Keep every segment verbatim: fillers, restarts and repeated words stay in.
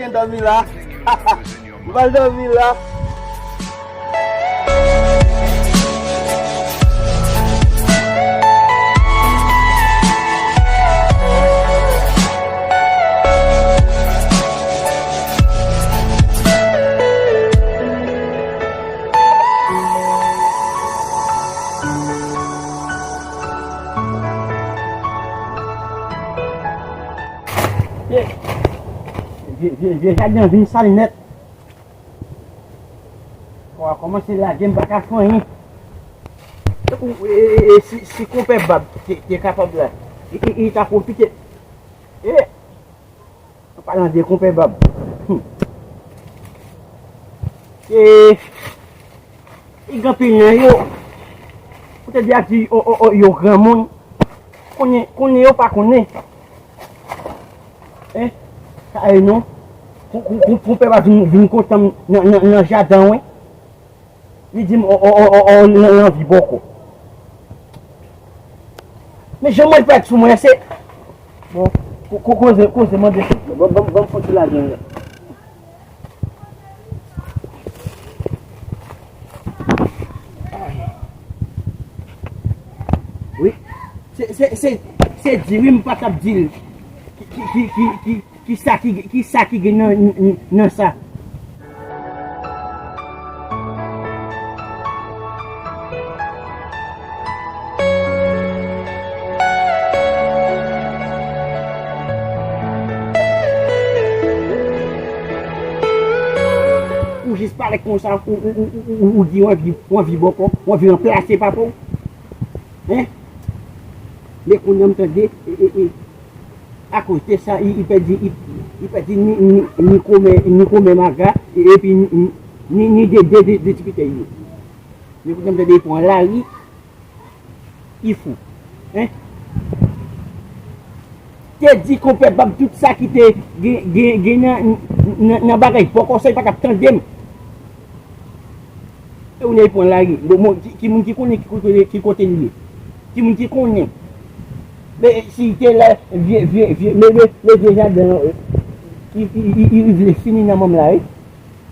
Gen dòmi la. M pral dòmi la. Vye, vye, vye, vye jaden an vin sal nèt. Wa kòmanse lage m pa ka fè anyen. Tankou, e, e, e, si, si konpè Bab te, te kapab la, li, li, li ta pwofite. E, an palan de konpè Bab. Hmm. E, li gen anpil nan yo. Ou te di ap di, o, o, o, yo granmoun. Konnen, konnen yo pa konnen. Hein? Sa e non. Kou, kou, kou, konpè pa vin, vin kontan m nan, nan, nan jaden, wi. Li di m, o, o, o, o, o, l, l anvi bòkò. Men jan mwen fè sou mwen, se, bon, ko, ko, koze, koze, mande. Bon, bon, bon, fò ti lajan. Wi. Se, se, se, se di wi, m pa t ap di l. Ki, ki, ki, ki, ki, ki sa ki, ki sa ki gen nan, nan, nan sa? Ou jis pale konsa, ou, ou, ou, ou, ou di w anvi, w anvi bòkò, w anvi ranplase papa w. Hein? Men kounye a m tande, e, e, e, akoz de sa, li, li pèdi, li, li pèdi ni, ni, ni kòmè, ni kòmè maga, e, epi ni, ni, ni, ni de, de, de, de ti pitèy yo. Men kounye a m tande li pran lari, li fou. Hein? Te di konpè Bab tout sa ki te gen, gen, gen nan, nan, nan bagay bòkò sa, li pa t ap tande m. E ou nèg pran lari. Bon, bon, ki, ki moun ki konnen ki kote, ki kote li ye? Ki moun ki konnen? Men si te lè vye, vye, vye, men, men, men vye jaden an, ki, ki, ki, ki, ki vle fini nan manm la, wi.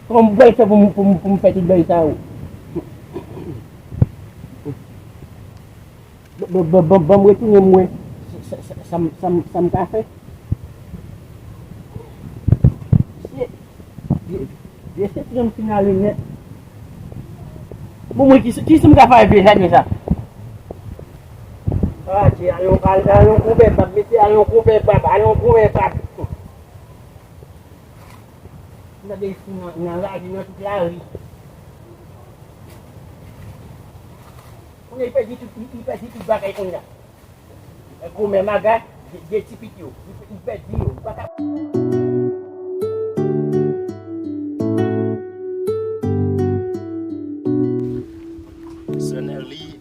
Kòman m pral fè pou m, pou m, pou m fè tout bagay sa yo? Ban, ban, ban, ban, ban m retounen m wè sa, sa, sa, sa m, sa m, sa m ka fè. Mesye, vye, vye, vye senti m fin ale nèt. Bon, mwen, ki, ki sa m ka fè avèk vye jaden sa? Ah, ti, ale yon, ale, ale yon konpè Bab, mesye, ale yon konpè Bab, ale yon konpè Bab. M tande li fou nan, nan lari, nan tout lari. Kounye a, li pèdi tout, li, li pèdi tout bagay kounye a. E kòmè maga, de, de ti pit yo. Li, li pèdi yo. Li pa ka. Sè Nelly,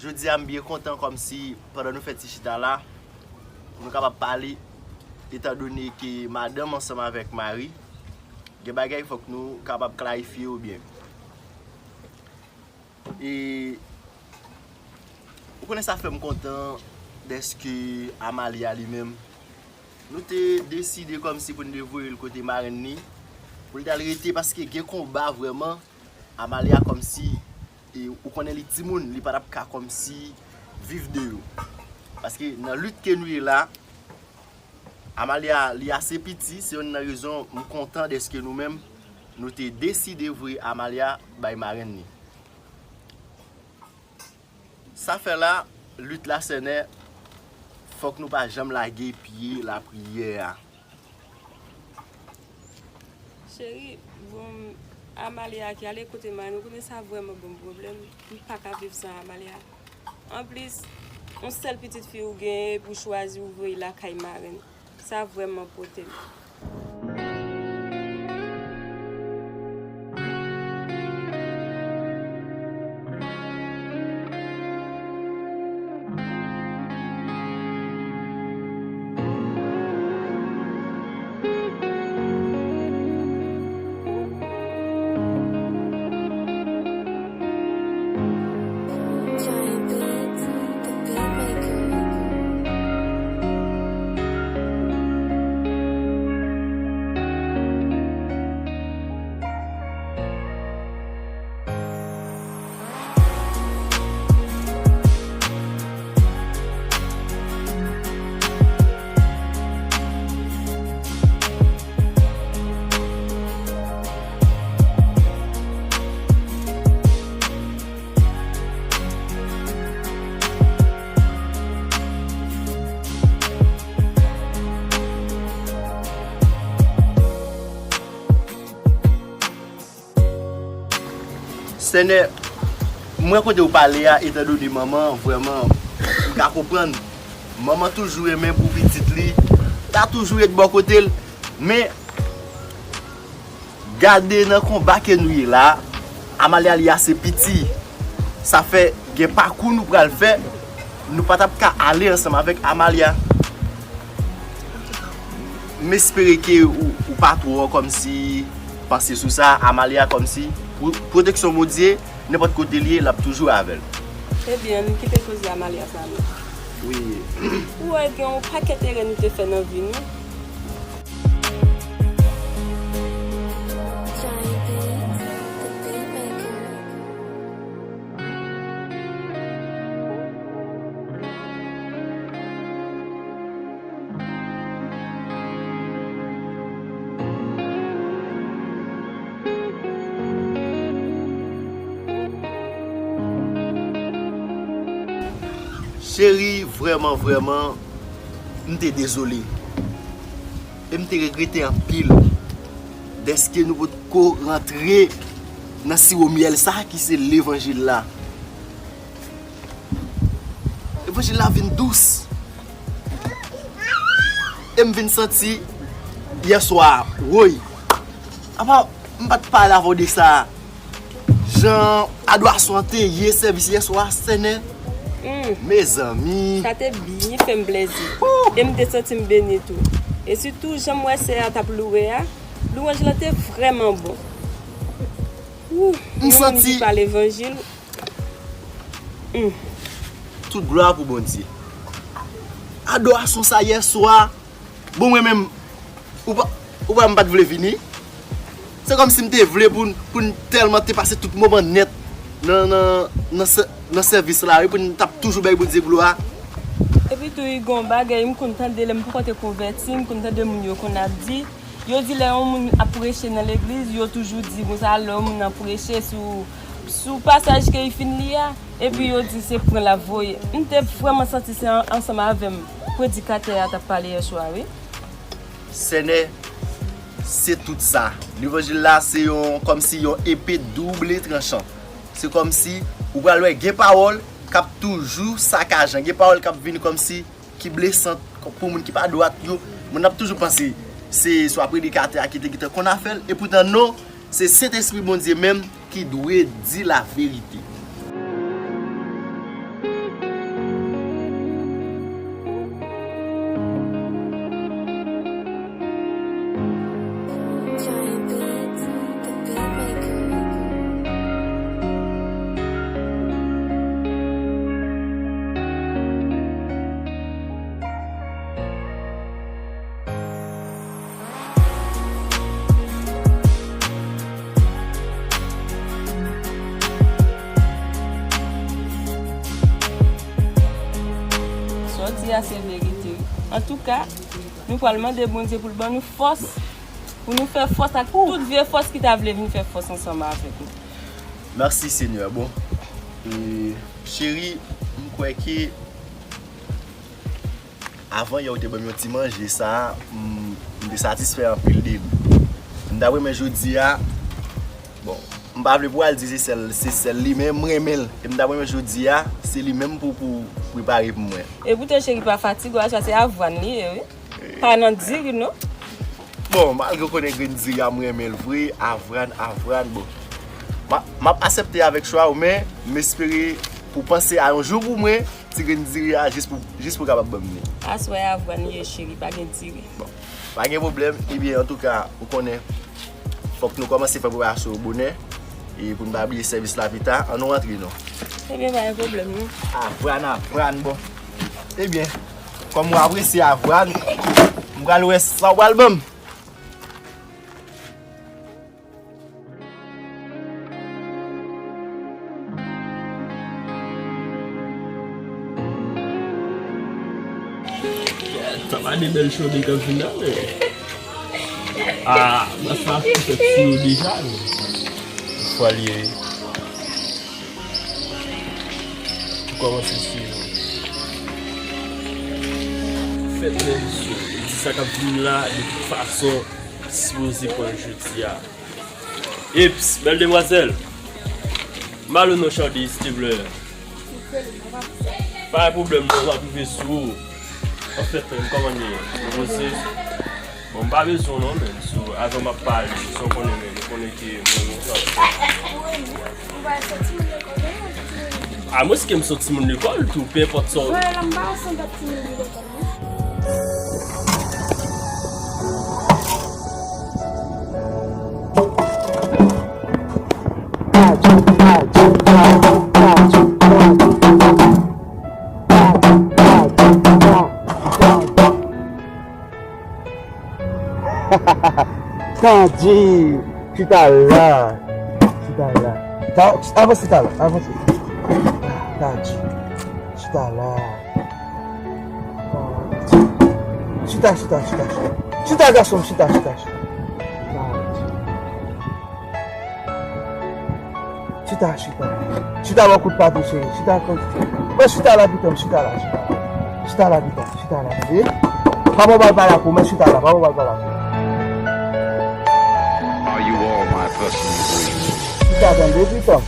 jodi a m byen kontan kòmsi pandan nou fè ti chita la, pou nou kapab pale, etandone ke madanm ansanm avèk mari, gen bagay fòk nou kapab klarifye yo byen. E ou konnen sa fè m kontan dèske Amalia li menm, nou te deside kòmsi pou n te voye l kote marenn li, pou l t al rete, paske gen konba vrèman, Amalia kòmsi, e, ou konnen li timoun, li pa t ap ka kòmsi viv de yo. Paske nan lit ke nou ye la, Amalia, li ase piti, se youn nan rezon m kontan dèske nou menm, nou te deside voye Amalia bay marenn li. Sa fè la, lit la sènè, fòk nou pa janm lage pye lapriyè a. Cheri, bon, Amalia ki ale kote marenn, ou konnen sa vrèman ban m pwoblèm. M pa ka viv san Amalia. Anplis, yon sèl pitit fi ou genyen epi w chwazi w voye l lakay marenn. Sa vrèman pote m. Sènè, mwen kote w pale a, etandone manman, vrèman, m ka konprann. Manman toujou renmen pou pitit li, l a toujou ret bò kote l. Men, gade nan konba ke nou ye la, Amalia li ase piti. Sa fè gen pakou nou pral fè, nou pa t ap ka ale ansanm avèk Amalia. M espere ke ou, ou pa twò kòmsi panse sou sa, Amalia kòmsi, pou pwoteksyon Bondye, nenpòt kote l ye, l ap toujou avè l. Ebyen, nou kite koze Amalia sa non. Wi. Ou wè gen yon pakèt erè nou te fè nan vi nou. Cheri, vrèman, vrèman, m te dezole. E m te regrete anpil dèske nou potko rantre nan siwo myèl sa ki se levanjil la. Levanjil la vin dous. E m vin santi yèswa, woy. Apa m pa t pale avè w de sa. Jan adorasyon an te ye sèvis yèswa, Sènè. Mm. Mezanmi. Sa te byen fè m plèzi. Woo! E m te santi m beni tou. E sitou, jan m wè sè a t ap loure a, lwanj lan te vrèman bon. Woo! M santi pa levanjil. Mm. Tout glwa pou Bondye. Adorasyon sa yèswa. Bon, mwen menm, ou pa, ou pa, m pa t vle vini. Se kòmsi m te vle pou n, pou n tèlman te pase tout moman nèt nan, nan, nan sè-, nan sèvis la, wi, pou n t ap toujou bay Bondye glwa. Epi tou, wi, gen yon bagay, m konn tande lè m poko te konvèti, m konn tande moun yo konn ap di, yo di lè yon moun ap preche nan legliz, yo toujou di konsa, lè yon moun ap preche sou, sou pasaj ke li fin li a, epi yo di se pran l ap voye. M te vrèman santi se an-, ansanm avè m predikatè a t ap pale yèswa, wi. Sènè, se tout sa. Levanjil la se yon, kòmsi yon epe double tranchan. Se kòmsi ou pral wè gen pawòl k ap toujou sakajan, gen pawòl k ap vin kòmsi ki blesan pou moun ki pa dwat yo. Moun ap toujou panse se swa predikatè a ki te gentan konn afè l, epoutan non, se Sentespri Bondye menm ki dwe di laverite. Sa w di a se verite wi. Antouka, nou pral mande Bondye pou l ban nou fòs, pou nou fè fòs ak tout vye fòs ki ta vle vin fè fòs ansanm avèk nou. Mèsi Senyè. Bon, e, cheri, m kwè ke avan yè ou te ban m yon ti manje, sa, m, m te satisfè anpil de li. M t ap renmen jodi a, bon, m pa vle pou al di se sèl, se sèl li, men m renmen l. E m t ap renmen jodi a, se li menm pou, pou prepare pou mwen. Epoutan cheri pa fatige, w a chase avwàn li ye, wi. Pa nan diri, non. Bon, malgre w konnen grenn diri a, m renmen l vre, avwàn, avwàn, bon. M a, m ap aksepte avèk chwa w, men m espere pou panse a yon jou pou mwen, ti grenn diri a, jis pou, jis pou w kapab ban m li. Aswè a, avwàn ye, cheri, pa gen diri. Bon, pa gen pwoblèm. Ebyen, antouka, ou konnen, fòk nou kòmanse fè preparasyon yo bonè, e pou n pa bliye sèvis la pita. Ann nou rantre, non. Ebyen, pa gen pwoblèm, non. Avwàn, avwàn, bon. Ebyen, kòm w apresye avwàn, m pral wè sa w pral ban m. Sa pa de bèl chode k ap vin la, men. Ah, mas la fèt sou yo deja, men. Fwa l ye. Pou kòmanse sou yo. Fèt menm sou yo. Di sa k ap vin la, de tout fason, sipoze pran jodi a. Eps, bèl demwazèl. Malo non, Shawty, silvouplè. Pa gen pwoblèm non, m ap rive sou ou. Anfèt, menm kòman ye? Ou poze? Bon, m pa bezwen w non, men sou avè w m ap pale, sa w konnen, men ou konnen ke mwen, mwen, sa. A, mwen, si ke m se yon timoun lekòl tou, pe enpòt sa w. Wè, la m pa sanble ak timoun lekòl. Tadji, chita la. Chita la. Ta-, avanse, chita la. Avanse. Tadji, chita la. Chita, chita, chita, chita. Chita, gason, chita, chita, chita. Chita, chita. Chita, ba w kout pato, cheri. Chita, kon. Mwen chita la, pitan, chita la, chita la. Chita la, pitan, chita la. E? Pa ba w bal pa la, pou mwen chita la, pa ba w bal pa la. Are you all my personal dreams? Chita, tande, pitan.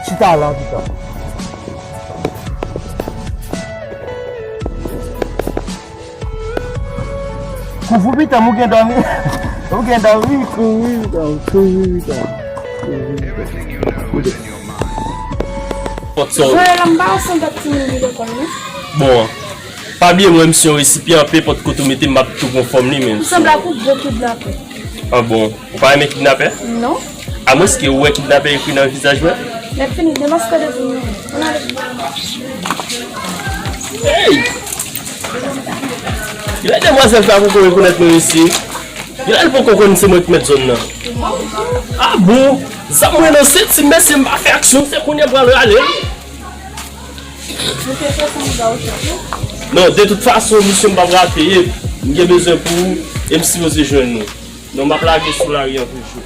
Chita la, pitan. Kouvri pitan, ou gen dòmi. Ou gen dòmi, kouvri pitan, kouvri pitan. Kouvri. Pot so. Joel, m pa sanble ak timoun li lekòl, non. Bon, pa bliye mwen, m se yon resipyan, pe enpòt kote ou mete m, m ap tou konfòm li, men. Ou sanble ak yon gwo kidnapè. Ah bon? Ou pa renmen kidnapè? Non. Amwens ke ou wè kidnapè ekri nan vizaj mwen? Lè fini, demaske de pou nou. Ann ale. Hey! Genlè demwazèl sa poko rekonèt mwen, mesye. Genlè l poko konn se mwen ki mèt zòn nan. Ah bon? Zam mwen nan senti m, mesye, m pa fè aksyon, se kounye a m pral rale l. Non, de tout fason, misye m p ap rate, e m gen bezwen pou ou, e m sipoze jwenn ou. Non, m ap lage sou lari an toujou.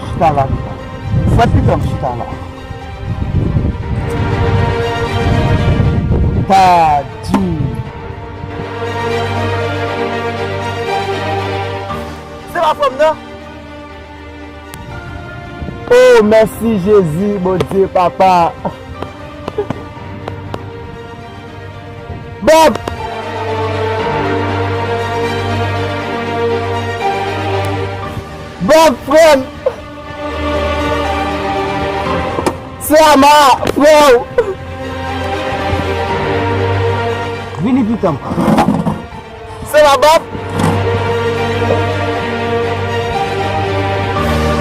Chita la, chita. Fwèt pitan m, chita la. Tadji. Se pa fanm nan? Oh, mèsi Jezi, Bondye, Papa. Bob! Bob, frè m! Se Ama, frè w! Vini pitan m. Se la, Bob.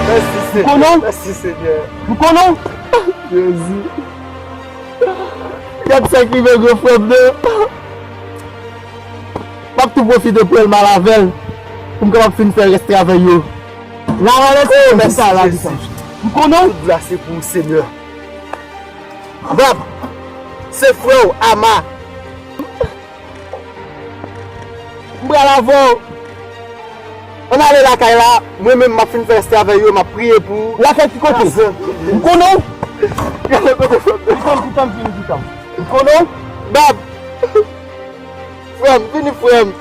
Mèsi, Senyè. Ou konnen? Mèsi, Senyè. Ou konnen? Jezi. Gad sa k rive gran frè m nan. M ap tou pwofite pran l mal avè l pou m kapab fin fè rès travay yo. Lavalè se konsa la, Jezi. Ou konnen? Tout glwa se pou ou, Senyè. Bob, se frè w, Ama. M pral avè w. Ann ale lakay la, mwen menm m ap fin fè rès travay yo, m ap priye pou ou. Lakay ki kote? M konnen w. Gade kote frè m. Pitan m, pitan m, vini pitan m. M konnen w. Bob. Frè m, vini frè m.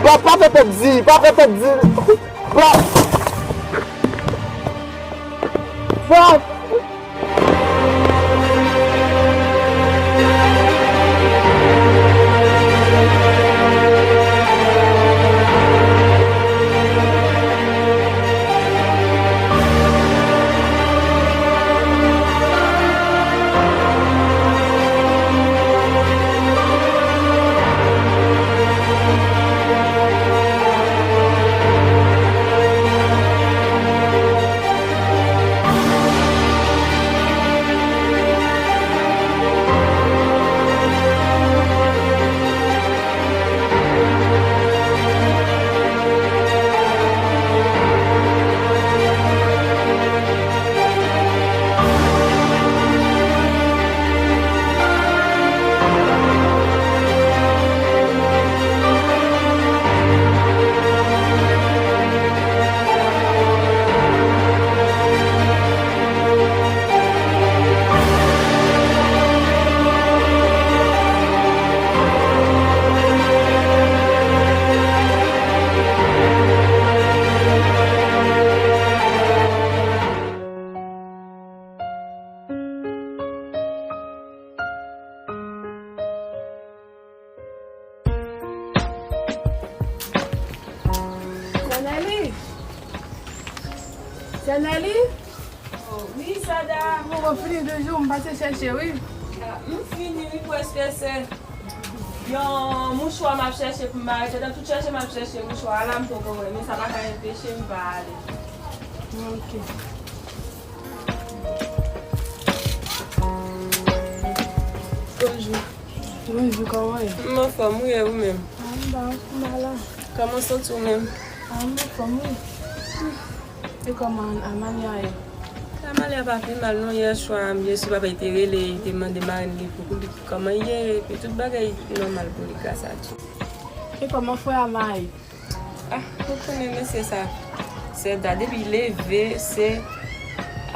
Bob, pa fè tèt di, pa fè tèt di. Bob. Bob. Sè Nelly! Sè Nelly! Oh, wi, Sada. Bon, mwen fini de jou, m pase chèche, wi. Ah, m fini, wi, prèske se yon mouchwa m ap chèche pou m mare tèt. Nan tout chèche m ap chèche mouchwa a la, m poko wè, men sa pa ka enpeche m pa ale. Ok. Bonjou. Bonjou, kòman w ye? M anfòm, wi, e ou menm? Ah, m ba, m ba la. Kòman w santi w menm? Ah, m anfòm, wi. E kòman Amalia ye? Amalia pa pi mal, non. Yè swa, m byen si papa l te rele, li te mande marenn li pou, pou li kòman l ye, epi tout bagay nòmal pou li, gras a Dye. E kòman frè Ama ye? Ah, ou konnen mesye sa. Sèda depi leve, se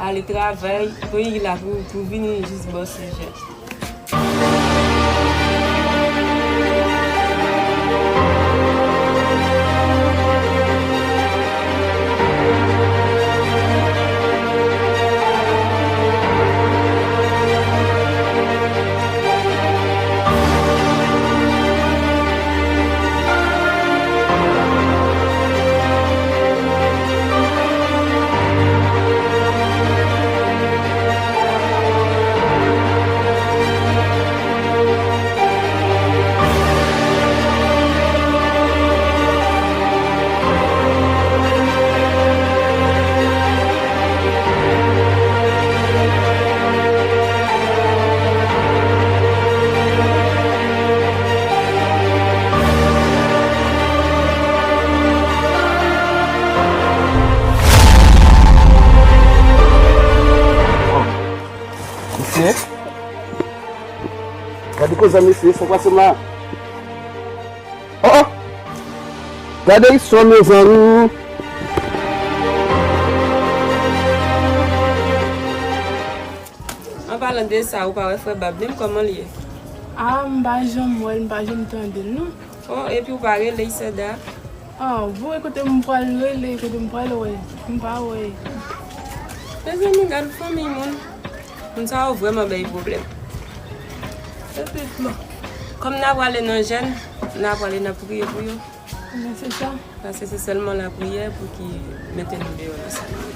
ale travay, pou li la pou, pou vini jis bò sijè. Mesye, gade koze a, mesye, sa k pase m la? Oh, oh! Gade istwa, mezanmi! An palan de sa, ou pa wè frè Bab menm, kòman l ye? Ah, m pa janm wè l, m pa janm tande l, non. Oh, epi ou pa rele l, Sèda? Ah, bon, e kote m pral rele, kote m pral wè, m pa wè. Mezanmi, gad fanmiy moun. Moun sa yo vrèman bay pwoblèm. Epi, bon, kòm n a prale nan jèn, n a prale, n a priye pou yo. Men se sa. Paske se sèlman lapriyè pou ki mete nou deyò nan sa nou ye.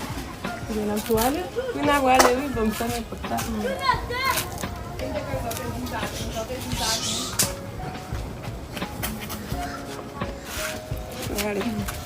Ebyen, n ap tou ale? Wi, n ap ale, wi, bon, m fèmen pòt la. N ale.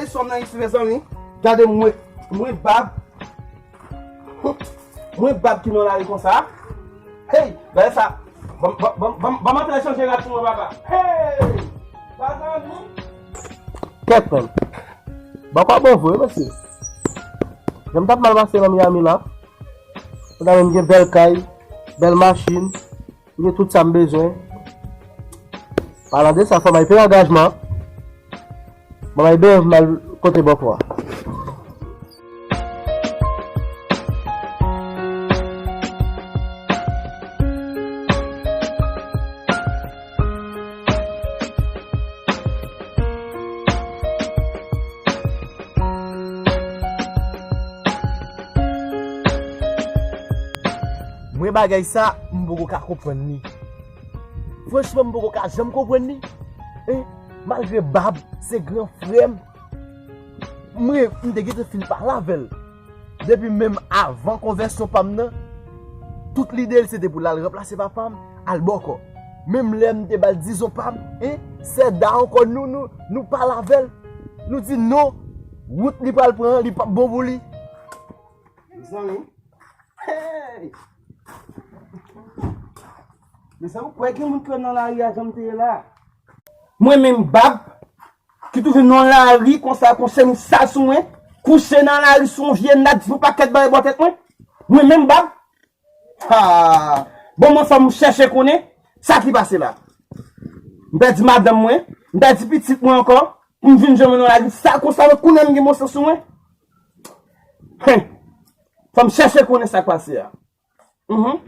Sòm nan isi, mezanmi. Gade mwen, mwen bab. Mwen bab ki nan lari konsa. Hey, gade sa. Ban, ban, ban, ban, ban m antre chanje rad pou mwen, papa. Hey! Papa, non. Kèt, menm. Baba bon vre, mesye. Jan m t ap mal pase nan Miami la. Mwen ta menm gen bèl kay, bèl machin. M gen tout sa m bezwen. Palan de sa, fò m al peye angajman. Mwen bay deyò, m al kote bòkò a. Mwen bagay sa, m poko ka konprann li. Franchman, m poko ka janm konprann li. Hein? Malgre Bab se gran frè m, mwen, m te gentan fin pale avè l. Depi menm avan konvèsyon pa m nan, tout lide l se te pou l al ranplase papa m, al bòkò. Menm lè m te ba l dizon pa m, hein, sèda ankò nou, nou, nou pale avè l. Nou di non, wout li pral pran an, li p ap bon pou li. Mezanmi. Hey! Mezanmi, ou kwè gen moun ki wè nan lari a jan m te ye la? Mwen menm Bab, ki twouve m nan lari konsa, konsa, m sal sou mwen, kouche nan lari sou yon vye nat, yon pakèt bagay bò tèt mwen. Mwen menm Bab. Ha! Bon, mwen fò m chèche konnen sa ki pase la. M pèdi madanm mwen, m pèdi pitit mwen ankò, pou m vin jwenn mwen nan lari sa konsa, mwen konnen m gen bon sans sou mwen. Hen! Fò m chèche konnen sa k pase a. Mhm.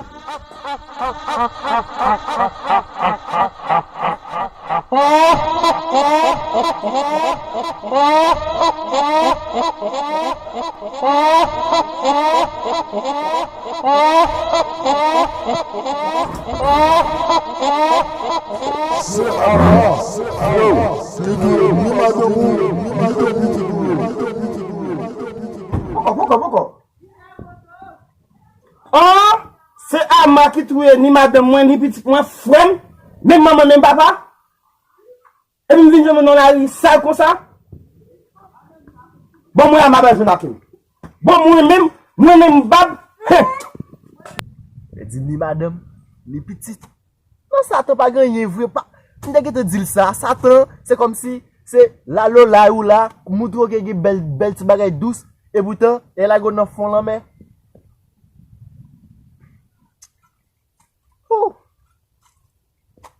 Se Ama, yo, ki touye ni madanm ou, ni de pitit ou yo. Poko, poko, poko. An, se Ama ki touye ni madanm mwen, ni pitit mwen, frè m, menm manman, menm papa. Epi m vin jwenn mwen nan lari sal konsa. Bon, mwen Ama pa jwenn ak li. Bon, mwen menm, mwen menm Bab, hen. Li di ni madanm, ni pitit. Non, Satan pa gen anyen vre, pa. M te gentan di l sa. Satan, se kòmsi, se la lolay ou la, moutre w ke gen bèl, bèl ti bagay dous, epoutan, e lage w nan fon lanmè. Ou.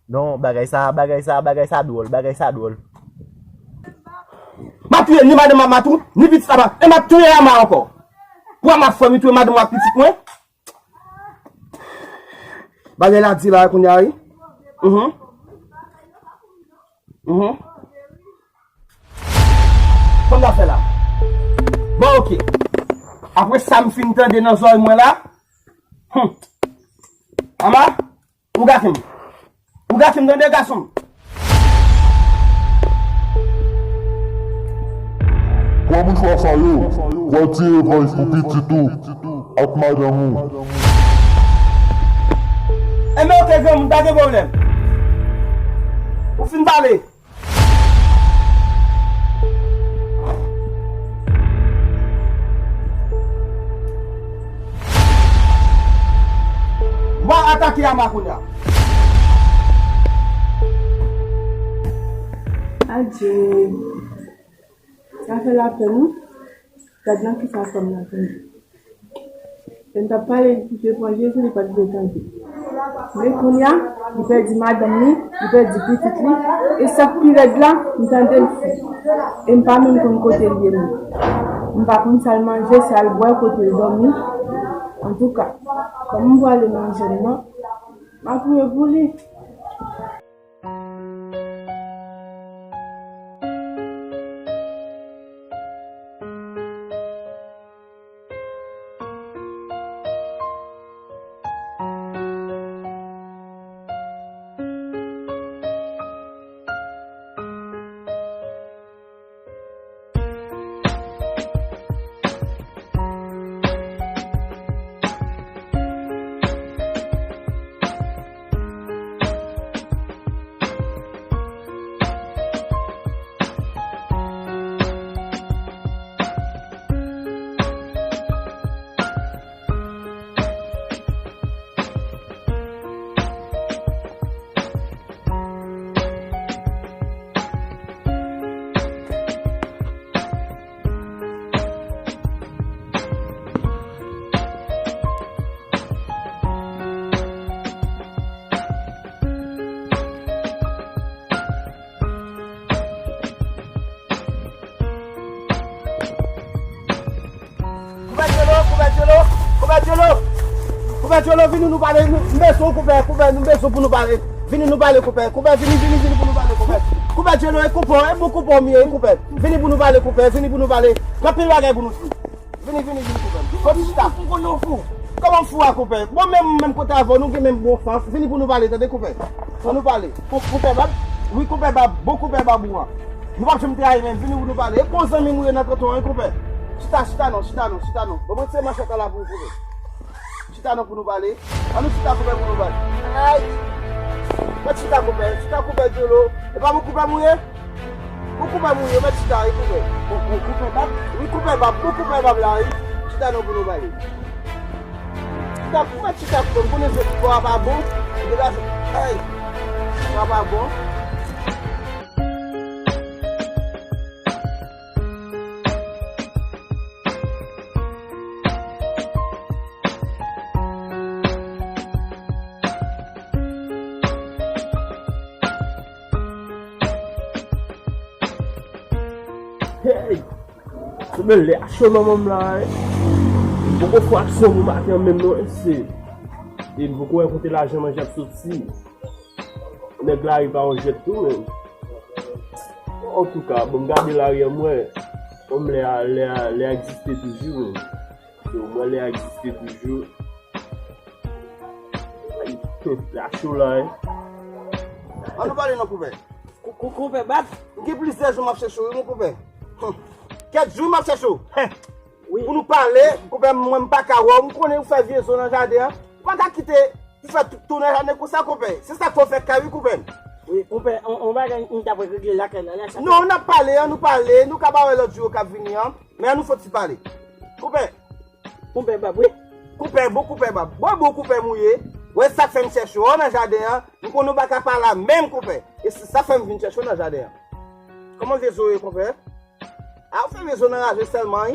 Non, bagay sa, bagay sa, bagay sa dwòl, bagay sa dwòl. M ap touye ni madanm Ama tou, ni pitit Ama, e m ap touye Ama ankò. Pou Ama fè m touye madanm mwen ak pitit mwen. Bagay la di la kounye a, wi. Mhm. Mhm. Kòman n ap fè la? Bon, oke. Apre sa m fin tande nan zòrèy mwen la. Hum. Ama, ou gate m. Ou gate m, tande, gason m. Kwa mouchwa sa yo, kwa ti revanj pou pitit ou ak madanm ou. Enben, oke, granmoun, pa gen pwoblèm. Ou fin pale. W a atake Ama kounye a. Adje. Sa fè lapèn, wi. Gad nan kisa fanm nan tonbe. Lè m t ap pale li pou devan Jezi, li pa t vle tande. Men kounye a, li pèdi madanm li, li pèdi pitit li, e sa k pi rèd la, m tande l fou. E m pa menm konn kote l ye menm. M pa konn sa l manje, sa l bwè, kote l dòmi. Antouka, kòm m pwale nan jèn nan, m ap priye pou li. Konpè Djolo! Konpè Djolo, vini nou pale, nou, m bezwen w, konpè, konpè, nou bezwen pou nou pale. Vini nou pale, konpè. Konpè, vini, vini, vini pou nou pale, konpè. Konpè Djolo, e konpè w, e bon konpè w m ye, konpè. Vini pou nou pale, konpè, vini pou nou pale. Gen anpil bagay pou nou di. Vini, vini, vini, konpè. Fò n chita. Kòman fou a, konpè? Bon, menm, menm kote avè w, nou gen menm bon sans. Vini pou nou pale, tande, konpè. Fò nou pale. Kon-, konpè Bab, wi, konpè Bab, bon konpè Bab ou an. Nou p ap janm trayi menm, vini pou nou pale. E bon zanmi m ou ye nan kanton an, wi, konpè. Chita, chita non, chita non, chita non. Bon, mwen se manchèt la pou ou, konpè. Chita non pou nou pale. Ann nou chita konpè pou nou pale. Ay! Mwen chita konpè, chita konpè Djolo. E pa bon konpè m ou ye? Bon konpè m ou ye, mwen chita, wi konpè. Bon, bon konpè Bab? Wi konpè Bab, bon konpè Bab la, wi. Chita non pou nou pale. Chita, mwen chita konpè, m konnen se konpè a pa bon. Degaje, ay! Sa pa bon. Hey! Se bèl lè a cho nan manm la, eh. M poko fè aksyon pou maten an menm non, eh, se. E m poko wè kote lajan manje ap soti. Nèg lari pa yon jwèt tou, men. Antouka, bon, m gade lari an, m wè. Bon, lè a, lè a, lè a egziste toujou, men. Yo, m wè lè a egziste toujou. Ay, lè a cho la, eh. Ann nou pale non, konpè. Kou-, kou-, konpè Bab. M gen plizyè jou m ap chèche w, wi, mon konpè. Hum. Kèk jou m ap chèche w. Hum. Wi. Pou nou pale, konpè, mwen m pa ka wè w. M konnen ou fè vye zo nan jaden an. Ou pa ka kite pou fè tout tou nan jaden konsa, konpè. Se sa k fè w fè kay, wi, konpè. Wi, konpè, on, on bagay m t ap regle lakay la, la, sa. Non, n ap pale, ann nou pale. Nou ka ba wè lòt jou yo k ap vini an. Men ann nou fon ti pale. Konpè. Konpè Bab, wi. Konpè, bon konpè Bab. Bon, bon konpè m ou ye. Wè sa k fè m chèche w nan jaden an. M konnen w pa ka pale a menm, konpè. E se sa fè m vin chèche w nan jaden an. Kòman vye zo yo ye, konpè? A, ou fè vye zo nan raje sèlman, wi.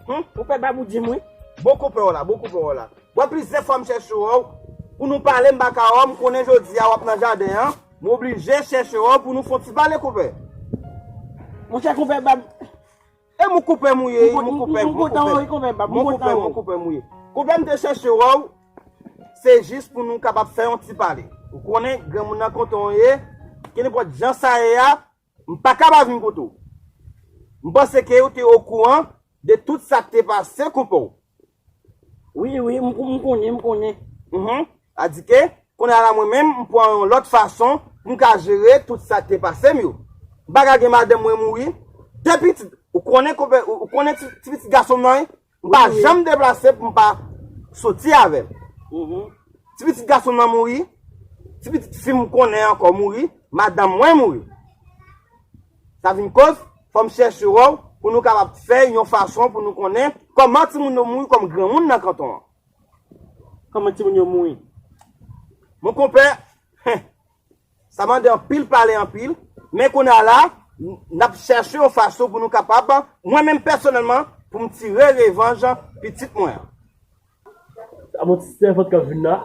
Hum? Konpè Bab ou di m, wi. Bon konpè w la, bon konpè w la. Wè plizyè fwa m chèche w. Pou nou pale, m pa ka wè w. M konnen jodi a w ap nan jaden an. M oblije chèche w pou nou fon ti pale, konpè. Monchè, konpè Bab. E mon konpè m ou ye, mon konpè, mon konpè. Mon konpè, mon konpè m ou ye. Konpè m te chèche wè w, se jis pou nou kapab fè yon ti pale. Ou konnen, granmoun nan kanton an ye, kenenpòt jan sa ye a, m pa ka pa vin kote w. M panse ke ou te okouran de tout sa k te pase, konpè w. Wi, wi, m, m konnen, m konnen. Mhm. Adike, kounye a la mwen menm, m pran yon lòt fason pou m ka jere tout sa k te pase m yo. M pa ka gen madanm mwen mouri, de pitit, ou konnen konpè, ou, ou konnen ti, ti pitit gason m nan, wi? M pa janm deplase pou m pa soti avè l. Mhm. Ti pitit gason m nan mouri, ti pitit fi m konnen ankò mouri, madanm mwen mouri. Sa vin koz, fò m chèche wè w pou nou kapab fè yon fason pou nou konnen kòman timoun yo mouri kòm granmoun nan kanton an. Kòman timoun yo mouri? Mon konpè, hen, sa mande anpil pale anpil, men kounye a la, n ap chèche yon fason pou nou kapab, mwen menm pèsonèlman, pou m tire revanj pitit mwen an. Sa bon ti sèvant k ap vin la.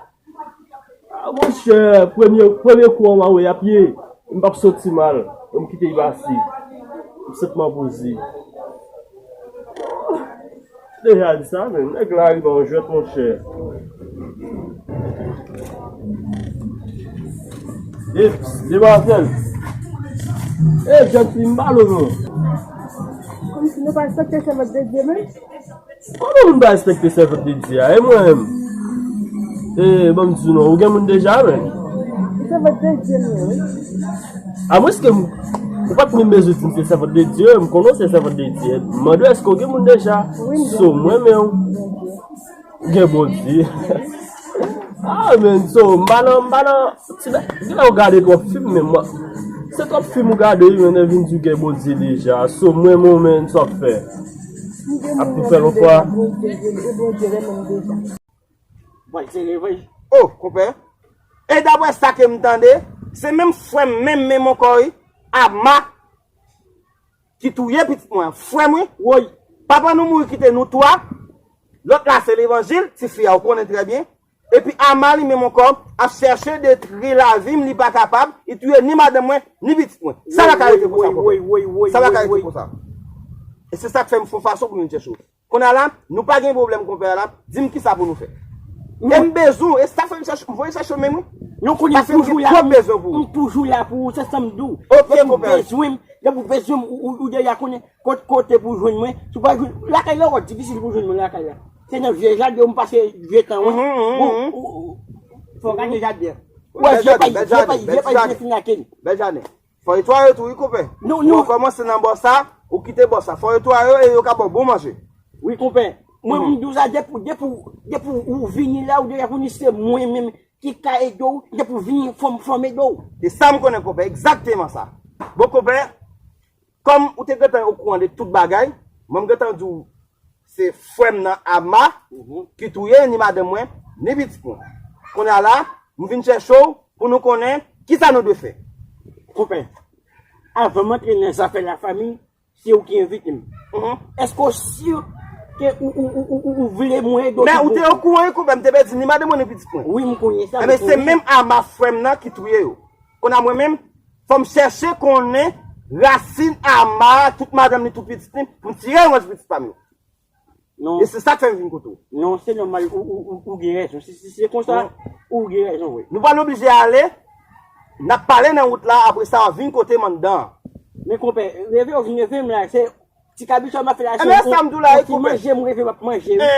A, monchè, premye, premye kou an, w a wè y ap ye. M p ap soti mal. Yo m kite y pase. M sètman poze. Deja di sa, men. Nèg la rive an jwèt, monchè. Eps, demoiselle. E, jèn fi, m pale w non. Kòmsi nou pa respekte sèvant de Dye, men. Kòman moun pa respekte sèvant de Dye a? E mwen menm? E, ban m di w non, ou gen moun deja, men? Sèvant de Dye m ye, wi. Amwenske m, ou pa t menm bezwen di m se sèvant de Dye, m konnen w se sèvant de Dye. M mande w èske w gen moun deja? Wi, m gen. So, mwen menm, ou gen Bondye. Ah, men, so, m pa nan, m pa nan, ti bè, gen lè w gade twòp fim, men mwen, se twòp fim ou gade, wi, men vin di w gen Bondye deja. So, mwen, mwen, men, sa w ap fè? Ap tou fè lòt fwa? Bwal se revanj. Oh, konpè. E daprè sa ke m tande, se menm frè m, menm, menm ankò, wi, Ama, ki touye pitit mwen an. Frè m, wi. Woy. Papa nou mouri kite nou twa. Lòt la se Levanjil, tifi a ou konnen trè byen. Epi Ama li menm ankò ap chèche detwi lavi m, li pa kapab, li touye ni madanm mwen, ni pitit mwen. Sa pa ka rete konsa, konpè. Sa pa ka rete konsa. E se sa k fè m fè yon fason pou nou chèche w. Kounye a la, nou pa gen pwoblèm, konpè a la. Di m kisa pou nou fè. E m bezwen w, e sa fè m chèche, m voye chèche w menm, wi. Non, kounye a, m toujou la pou ou. M toujou la pou ou, se sa m di w. Ok, konpè. Depi w bezwen m, depi w bezwen m, ou, ou, ou deja konnen kote, kote pou jwenn mwen. Si w pa jwenn, lakay la, w difisil pou jwenn mwen lakay la. Se nan vye jaden, m pase vye tan, wi. Bon, ou, ou, fò w gade jaden. Wè, vye pay, vye pay, vye pay, vye fin lakel. Bèl jaden. Fò w netwaye tou, wi, konpè. Nou, nou kòmanse nan bò sa, ou kite bò sa. Fò w netwaye yo e yo ka ba w bon manje. Wi, konpè. Mwen, m di w sa, depi, depi, depi ou vini la, ou deja konnen se mwen menm ki ka ede w, depi ou vini, fò m, fò m ede w. E sa m konnen, konpè, egzakteman sa. Bon, konpè, kòm ou te gentan okouran de tout bagay, mwen, m gentan di w, se frè m nan Ama ki touye ni madanm mwen, ni pitit mwen. Kounye a la, m vin chèche w pou nou konnen kisa nou dwe fè. Konpè, avan m antre nan zafè lafanmi, se ou ki envite m. Èske w si ke ou, ou, ou, ou, ou vle mwen ede w? Men ou te okouran, wi, konpè, m te pèdi ni madanm mwen, ni pitit mwen. Wi, m konnen sa. Enben, se menm Ama frè m nan ki touye yo. Kounye a mwen menm, fò m chèche konnen rasin Ama, tout madanm li, tout pitit li, pou m tire revanj pitit pa m yo. Non. E se sa k fè m vin kote w. Non, se nòmal, ou, ou, ou, ou gen rezon. Si, si se konsa, ou gen rezon, wi. Nou pral oblije ale, n ap pale nan wout la, apre sa, w ap vin kote m anndan an. Men konpè, leve w vin leve m la, se ti kabichon m ap fè la, se yon, yon ti manje m leve m ap manje, wi.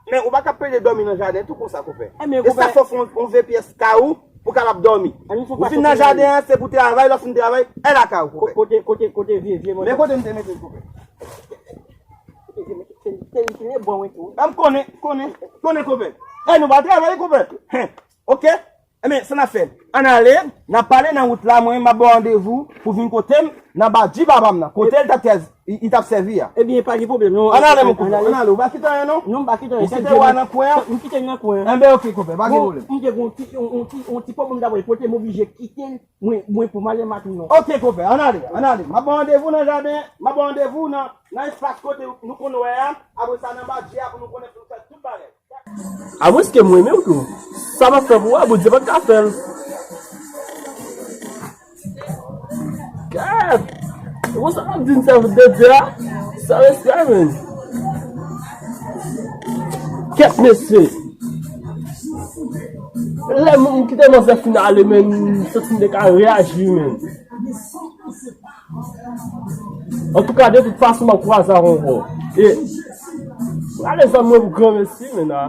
Men ou pa ka pede dòmi nan jaden tou konsa, konpè. E sa fè w fè yon, yon vye pyès kay ou pou w kapab dòmi. Ou vin nan jaden an, se pou travay, lè w fin travay, al lakay ou, konpè. Kote, kote, kote vye, vye manje? Men kote m te mete l, konpè. Se, se, se li ki le bon wi tou. M konnen, konnen, konnen, konpè. E nou pa travay, konpè. Hen. Ok? Enben, sa n ap fè? Ann ale, n ap pale nan wout la, mwen, m ap ba w randevou pou vin kote m, nan badji papa m nan. Kote l t ap tèz, li, li t ap sèvi a. Ebyen, pa gen pwoblèm, non. Ann ale, mon konpè, ann ale. Ou pa kite anyen, non? Non, m pa kite anyen. Ou kite w a nan kwen an? M kite l nan kwen an. Enben, ok, konpè, pa gen pwoblèm. Bon, m te gen yon ti, yon, yon ti, yon ti pwoblèm dabò, pote m oblije kite l. Mwen, mwen pou m ale maten non. Ok, konpè, ann ale, ann ale. M ap ba w randevou nan jaden, m ap ba w randevou nan, nan espas kote nou konn wè a. Apre sa, nan badji a pou nou konnen pou nou fè tout bagay. Amwenske m renmen w tou. Sa m ap fè pou ou a, Bondye pa t ka fè l. Kèt! E konsa w ap di m sèvant de Dye a? Sa respè, menn. Kèt, mesye! Lè m kite manzè fin ale, men m santi m te ka reyaji, men. Antouka, de tout fason, m ap kwaze avè w ankò. E, prale zanmi mwen pou granmesi, men a.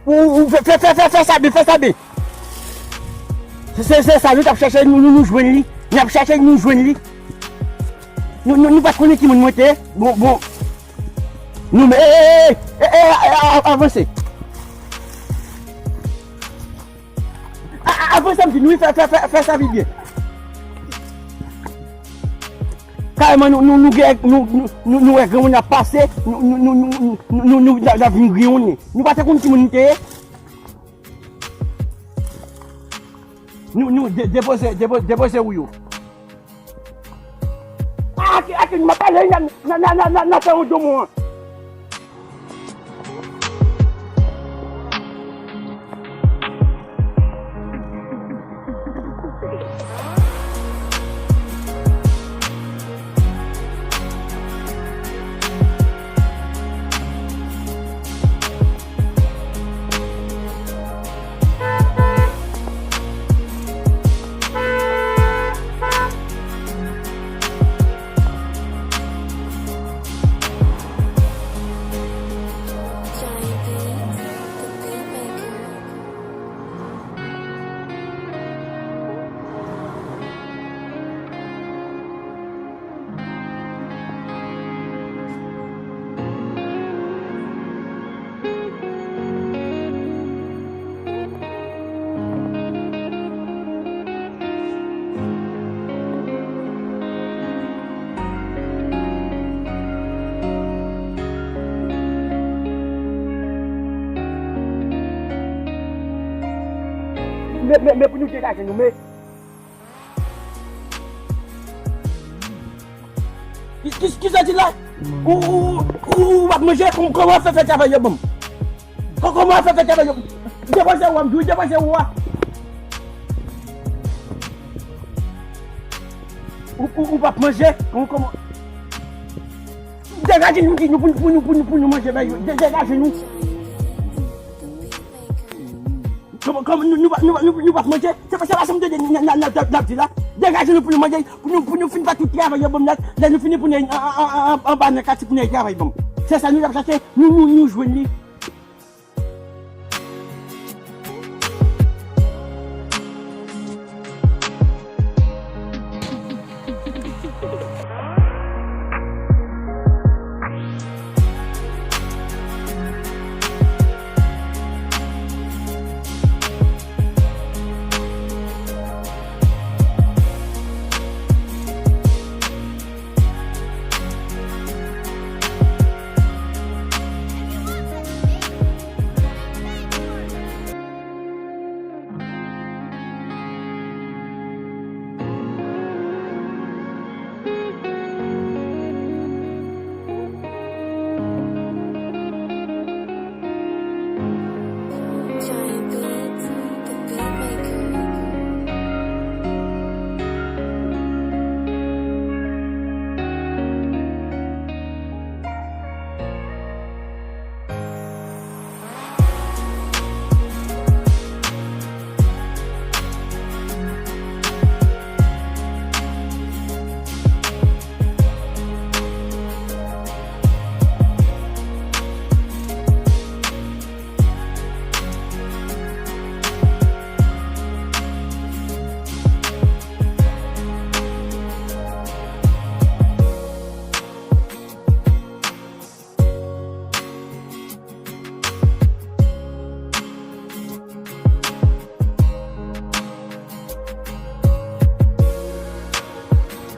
Ou, ou, fè, fè, fè, fè, fè sa byen, fè sa byen. Se, se, se sa, nou t ap chèche, nou, nou, nou jwenn li. N ap chèche, nou jwenn li. Nou, nou, nou pa t konnen ki moun mwen te ye. Bon, bon. Nou, men, e, e, e, e, e, a, a, avanse. A, a, avanse, m di nou, fè, fè, fè, fè sa pi byen. Kareman, nou, nou, nou gen, nou, nou, nou, nou wè granmoun ap pase, nou, nou, nou, nou, nou, nou, nou, nou, n ap vin griyonne. Nou pa te konn ki moun nou te ye. Nou, nou, de-, depoze, depo-, depoze ou yo. Ah, ake, ake, m ap pale nan, nan, nan, nan, nan, nan fè yon domon an. Men, men, men pou nou degaje nou, men. Ki, ki, ki sa di la? Ou, ou, ou, ou p ap manje? Kòm-, kòman w fè fè travay yo ban m? Kò-, kòman w fè fè travay yo? Depoze ou a, m di w, depoze ou a. Ou, ou, ou p ap manje? Kòm-, kòman? Degaje nou, di nou pou, pou nou, pou nou, pou nou manje, men yo, de-, degaje nou. Kòman, kòman, nou, nou, nou, nou, nou p ap manje? Se pa, se pa sa m tande n, n, n, n, n ap di la. Degaje nou pou nou manje, pou nou, pou nou fin fè tout travay yo ban m la. Lè nou fini pou nou al an, an, an, an, anba nan katye pou nou al travay ban m. Se sa nou t ap chache, nou, nou, nou jwenn li.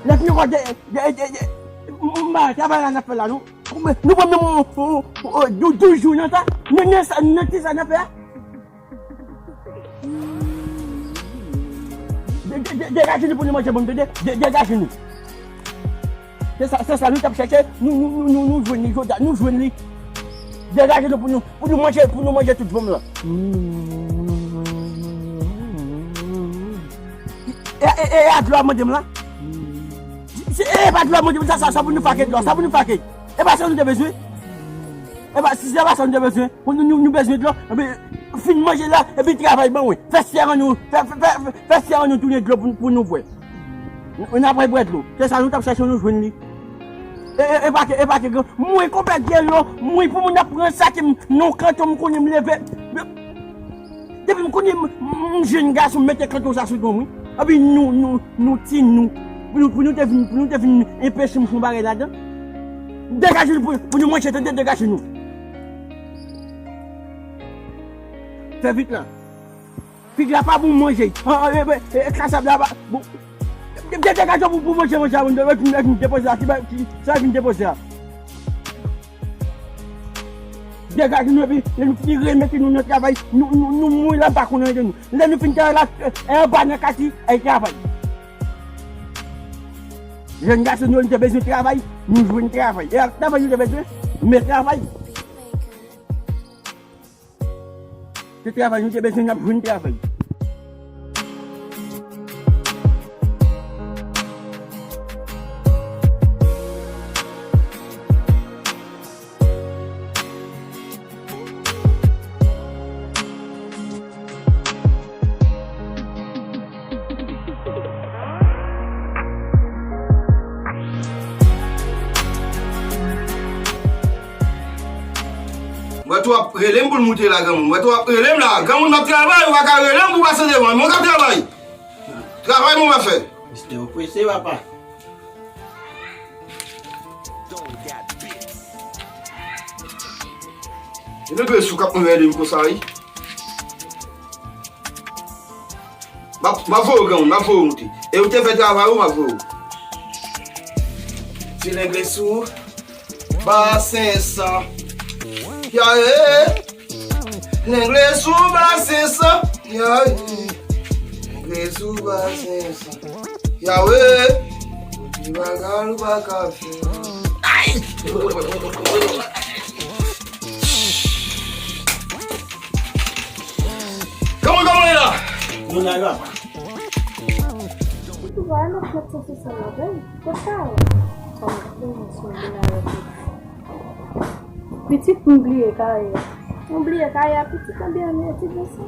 Lè fini ankò de, de, de, de, m, m, m, travay la n ap fè la, nou. Nou pran menm, o, o, o, dou-, douz jou nan sa, nan, nan sa, nan ti sa n ap fè a. De-, de-, de-, degaje nou pou nou manje, bon, de-, de-, de-, degaje nou. Se sa, se sa nou t ap chèche, nou, nou, nou, nou, nou jwenn li, jodi a, nou jwenn li. Degaje nou pou nou, pou nou manje, pou nou manje tout vanm lan. E, e, e, e a dlo a mande m la? Se, e pa dlo a mande m sa, sa, sa pou nou fake dlo, sa pou nou fake. E pa sa nou te bezwen. E pa, si se pa sa nou te bezwen, pou nou, nou, nou bezwen dlo, epi fin manje la, epi travay ban mwen. Fè sè an nou, fè, fè, fè, fè sè an nou tounen dlo pou, pou nou bwè. Nou, nou apre bwè dlo. Se sa nou t ap chèche, nou jwenn li. E, e, e pa ke, e pa ke gran, mwen konpè dlo, mwen pou moun ap pran sa ke m, non kanton m konnen m leve. Depi m konnen m, m, m jenn gason, m mete kanton sa sou do m, wi. Epi nou, nou, nou ti nou. Pou nou, pou nou te vin, pou nou te vin enpeche m fè yon bagay ladan. Degaje nou pou, pou nou manje, tande, degaje nou. Fè vit la. Fig la pa bon manje. An, an, e, e, e, kasab la pa bon. De-, de-, degaje pou, pou manje, manje a, moun, e, e, e, depoze a, ki ba, ki, sa vin depoze a. Degaje nou epi, lè nou fini remete nou nan travay, nou, nou, nou mouri la, m pa konnen de nou. Lè nou fin travay la, e, anba nan katye, al travay. Jèn gason nou, nou te bezwen travay, nou jwenn travay. E ak travay nou te bezwen, men travay. Se travay nou te bezwen, n ap jwenn travay. M wè tou ap rele m pou l moute la, granmoun. M wè tou ap rele m la. Granmoun, m ap travay, ou pa ka rele m pou pase devan. Mwen k ap travay. Travay mwen w ap fè. Mistè, ou prese, papa. E nan gresou k ap mwen rele m konsa, wi. M ap, m ap voye w, granmoun, m ap voye w moute. E ou te fè travay ou, m ap voye w. Ti lengle sou basen san. Ya, e. Lengle sou basen san. Ya, e. E sou basen sa. Yawe! Ou di bagay ou pa ka fè. Kòman, kòman e la? Nou la, la. Ou wè, nou fè sa, se sa, la, ben. Kot sa yo? Kòman, kòman, sou vin avèk li? Pitit, m bliye kay la. M bliye kay la, pitit, konbyen ane etid ou sa?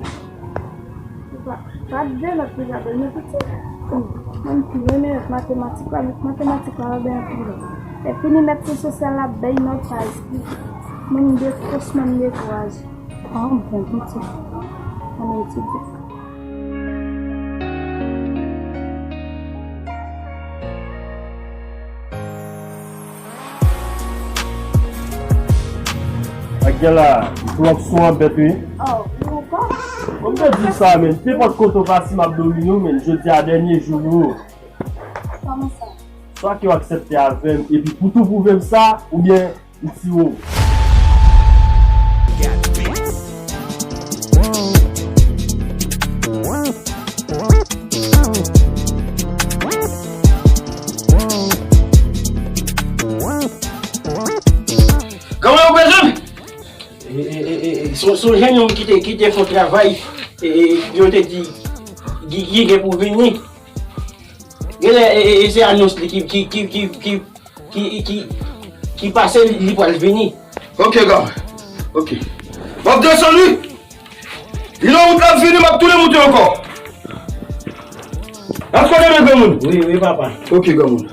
Pa, pa de nòt pou Isabel, men pitit. Mwen ki renmen matematik la, met matematik la, la ben anpil. Epi li met sou sosyal la, bay nòt pa espli. Mwen m de, franchman, m dekouraje. Ah, bon, pitit. Mwen etidye. Ak gen la, m twòp sou an bèt, wi. Oh, ou ankò? Bon, m te di w sa, men. Nenpòt kote w pase, m ap domine w, men. Jodi a, dènye jou nou. Kòman sa? Swa ke w aksepte avè m, epi pou tou pwouve m sa, oubyen m tire w. Kòman yo bezwen? E, e, e, e, e, se, se yon jennonm ki te, ki te fè yon travay, e, e, yo te di, ki, ki gen pou vini. Genlè, e, e, e, se anons li ki, ki, ki, ki, ki, ki, ki, ki pase, li, li pral vini. Ok, gang. Ok. M ap desann, wi. Vin nan wout la, vini, m ap tounen moute ankò. N ap konnen, men, granmoun. Wi, wi, papa. Ok, granmoun.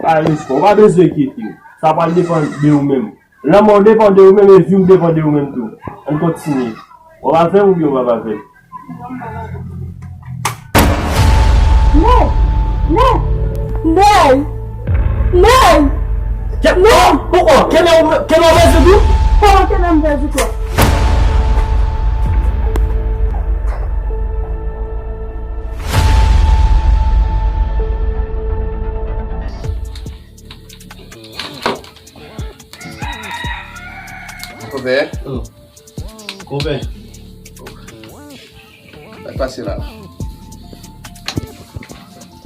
Pa respè, ou pa bezwen enkyete w. Sa pral depann de ou menm. Lanmò w depann de ou menm e vi w depann de ou menm tou. Ann kontinye. W ap avè m oubyen w p ap avè m? Non! Non! Non! Non! Kè-, non! Poukò? Kenbe w, kenbe w pèdi tou? Kòman kenbe m pèdi tou? Konpè. Oh. Konpè. Sa k pase la?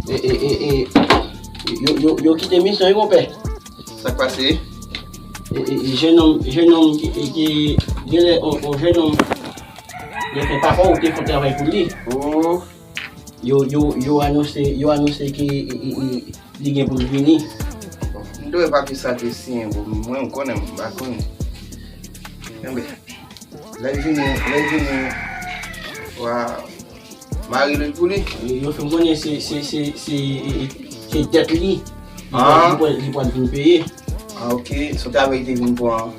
E, e, e, e, yo, yo, yo kite misyon, wi, konpè. Sa k pase? E, e, e, jennonm, jennonm ki, e, ki, genlè, on, on jennonm, li fè papa ou te fè travay pou li. Oh. Yo, yo, yo anonse, yo anonse ke, e, e, e, li gen pou l vini. M te wè papye sa te siyen, bon, mwen, m konnen, m pa konnen. Enben, lè l vini, lè l vini, wa mare l pou li. Yo fè m konnen se, se, se, se, e, e, se dèt li. Li pral, li pral, li pral vin peye. Ah, ok. Se yon travay li te vin pran.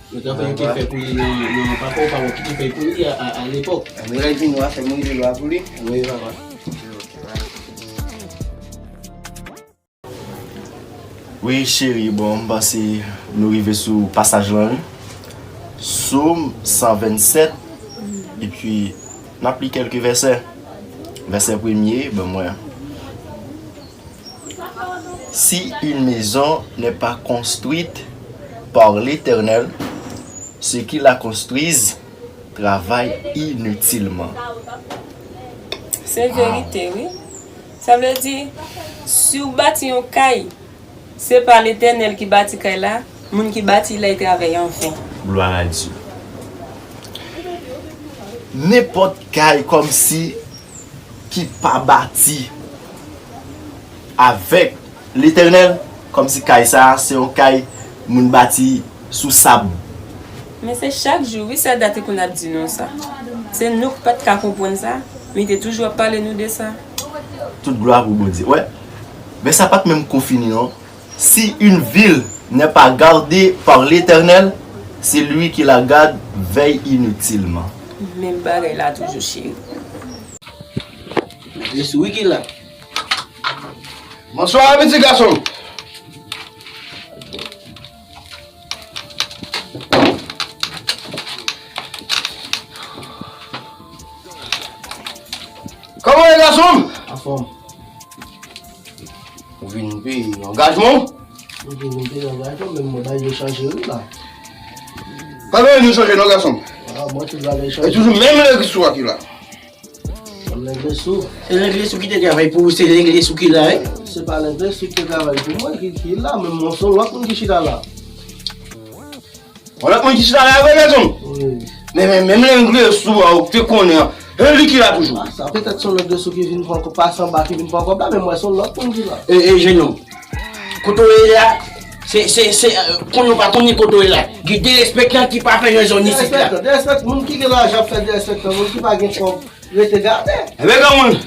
Yo te fè, yo te fè pou li nan, nan papa w, papa w ki te fè pou li a, a, a lepòk. Mwen lè vini, w a fè m rive lwa pou li. Wi, papa. Wi, cheri, bon, m panse nou rive sou pasaj lan, wi. Sòm san vennsèt, epi n ap li kèlke vèsè. Vèsè premye, ban mwen. Si une maison n'est pas construite par l'Éternel, ceux qui la construisent travaillent inutilement. Se verite, wi. Sa vle di, si w bati yon kay, se pa Letènèl ki bati kay la, moun ki bati la, y travay an ven. Glwa a Dye. Nenpòt kay kòmsi ki pa bati avèk Letènèl, kòmsi kay sa a se yon kay moun bati sou sab. Men se chak jou, wi, Sèlda te konn ap di nou sa. Se nou k pa t ka konprann sa, men li te toujou ap pale nou de sa. Tout glwa pou Bondye. Wè, men sa pa t menm kou fini, non. Si une ville n'est pas gardée par l'Éternel, celui qui la garde veille inutilement. Menm bagay la toujou, cheri. Mesye Wiki la. Bonswa, pitit gason. Kòman w ye, gason m? Fanm. Ou vin peye angajman w? Ou vin peye angajman, men mwen bay yo chanje wi la. Pa gen anyen nou chanje non, gason m. Ah, mwen tout bagay chanje. E toujou menm Leglesou a ki la. Menm Leglesou. Se Leglesou ki te travay pou ou, se Leglesou ki la, wi. Se pa Leglesou ki te travay pou mwen ki, ki la, men mwen se yon lòt moun ki chita la. Yon lòt moun ki chita la vre, gason m? Wi. Men, men, menm Leglesou a ou te konnen an, e li ki la toujou. Ah, sa petèt se yon Leglesou ki vin pran kòb, pase anba ki vin pran kòb la, men mwen se yon lòt moun ki la. E, e, Jenon, kote w ye la, se, se, se, euh, konnen w pa konnen kote w ye la. Gen derespektan ki pa fè yon zòn isit la. Derespektan, derespektan, moun ki gen lajan ap fè derespektan, moun ki pa gen kòb, rete gade. Enben, granmoun,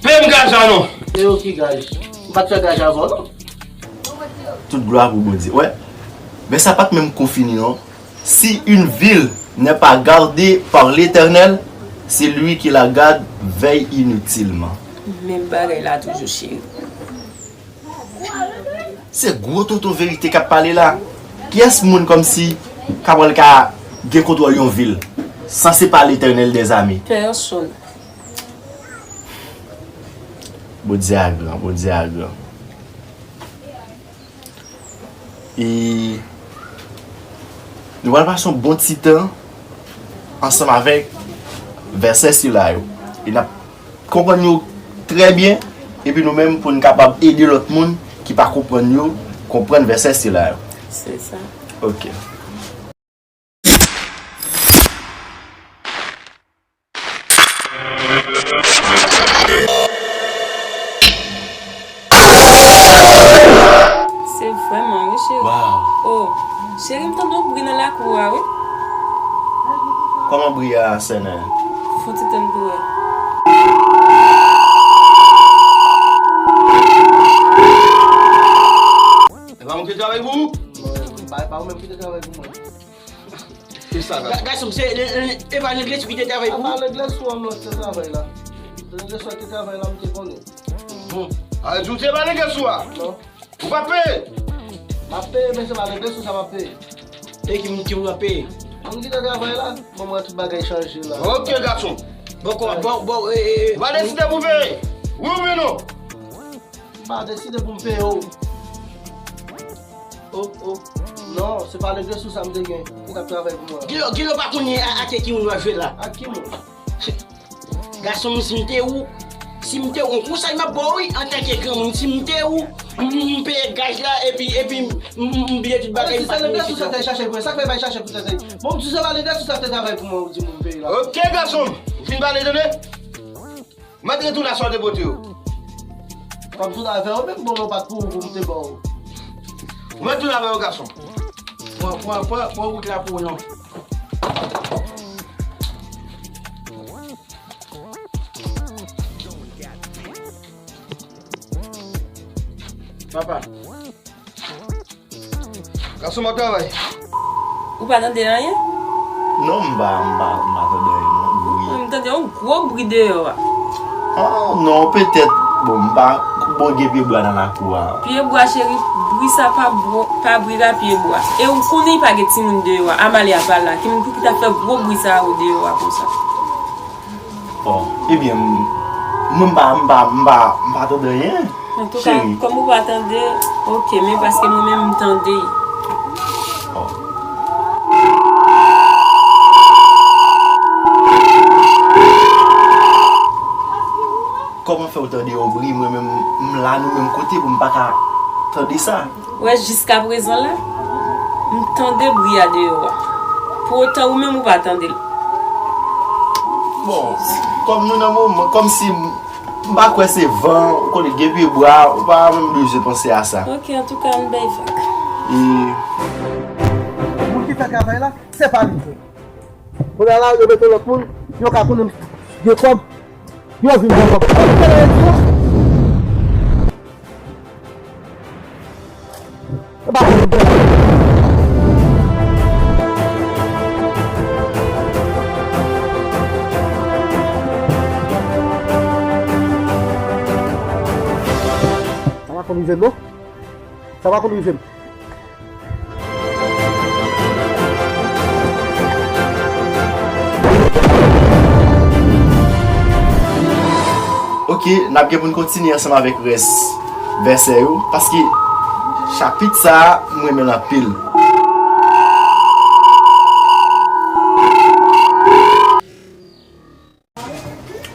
peye m gaz la non. E yo ki gaz? M pa t fè gaz avè w non. Tout glwa pou Bondye. Wè, men sa pa t menm kou fini non. Si une ville n'est pas gardée par l'Éternel, c'est lui qui la garde veille inutilement. Menm bagay la toujou, cheri. Se gwo tonton verite k ap pale la. Kiyès moun kòmsi ka pral ka gen kontwòl yon vil san se pa Letènèl dèzame? Pèsonn. Bondye a gran, Bondye a gran. E nou pral pase yon bon ti tan ansanm avèk vèsè sila yo. E n ap konprann yo trè byen, epi nou menm pou n kapab ede lòt moun ki pa konprann yo, konprann vèsè sila yo. Se sa. Ok. Se vrèman, wi, cheri. Waw. Oh, cheri, m tande yon bri nan lakou a, wi. Kòman bri a, sènè? Fon ti tann pou wè. E pa mwen ki te travay pou ou? Mwen, pa, pa ou menm ki te travay pou mwen. Ki sa, gason? Ga-, gason, se, e, e, e pa Leglesou ki te travay pou ou? A pa Leglesou a m lòt te travay la. Leglesou a te travay la, m te konnen. Bon. A, di w te pa Leglesou a? Non. Ou pa peye? M ap peye, men se pa Leglesou sa m ap peye. E ki moun ki w ap peye? Moun ki te travay la, bon, mwen tout bagay chanje la. Ok, gason. Bon, kòman, bon, bon, e, e, e. Ou pa deside pou peye? Wi oubyen non? M pa deside pou m peye w. Oh, oh. Non, se pa Leglesou sa m te gen. Ki t ap travay pou mwen. Kilè, kilè w pa konnen a, a ki moun w ap jwe la? Ak ki moun? Gason m, si m te ou, si m te ou, yon konsèy m ap ba w wi, antanke granmoun, si m te ou, m, m peye gaz la, epi, epi m, m, m bliye tout bagay, m pa t mete sa. Sa te chache pou sa, fè bay chache pou tèt li. Bon, m di se pa Leglesou sa te travay pou mwen, ou di m pou m peye la. Ok, gason m, ou fin pale, tande? Mèt retounen a sa w te pote yo. Fò m tounen avè yo menm, bon, non, pa t pou ou, pou m te ba w. Ou mèt tounen avè yo, gason. Pran, pran, pran, pran wout la pou ou, non. Papa. Gason m ap travay. Ou pa tande anyen? Non, m pa, m pa, m pa tande anyen, non. Bri. M tande yon gwo bri deyò a. Ah, non, petèt, bon, m pa, bon, gen pye bwa nan lakou a. Pye bwa, cheri, bri sa pa bwo, pa bri la, pye bwa. E ou konnen pa gen timoun deyò a, Amalie a pa la. Ki moun pou ki ta fè gwo bri sa yo deyò a konsa? Bon, ebyen, m, mwen m pa, m pa, m pa, m pa tande anyen. Antouka, cheri, kòm ou pa tande, ok, men paske mwen menm m tande. Bon. Kòman fè w tande yon bri, mwen menm, m la nan menm kote pou m pa ka tande sa? Ou wè, jiskaprezan la, m tande bri a deyò a. Pou otan ou menm ou pa tande l. Bon, kòm nou nan moman, kòmsi m, m pa kwè se van, ou konnen gen pye bwa, ou pa menm bezwen panse a sa. Ok, antouka, ann bay vag. E moun ki fè travay la, se pa li vre. Kounye a la, yo mete lòt moun, yo ka konnen gen kòb, yo vin pran kòb. Sa ki te la yo di yo? E pa pou nou pran. Sa pa konn rive m, non. Sa pa konn rive m. Ok, Ke n ap gen pou n kontinye ansanm avèk rès vèsè yo, paske chapit sa a, m renmen l anpil.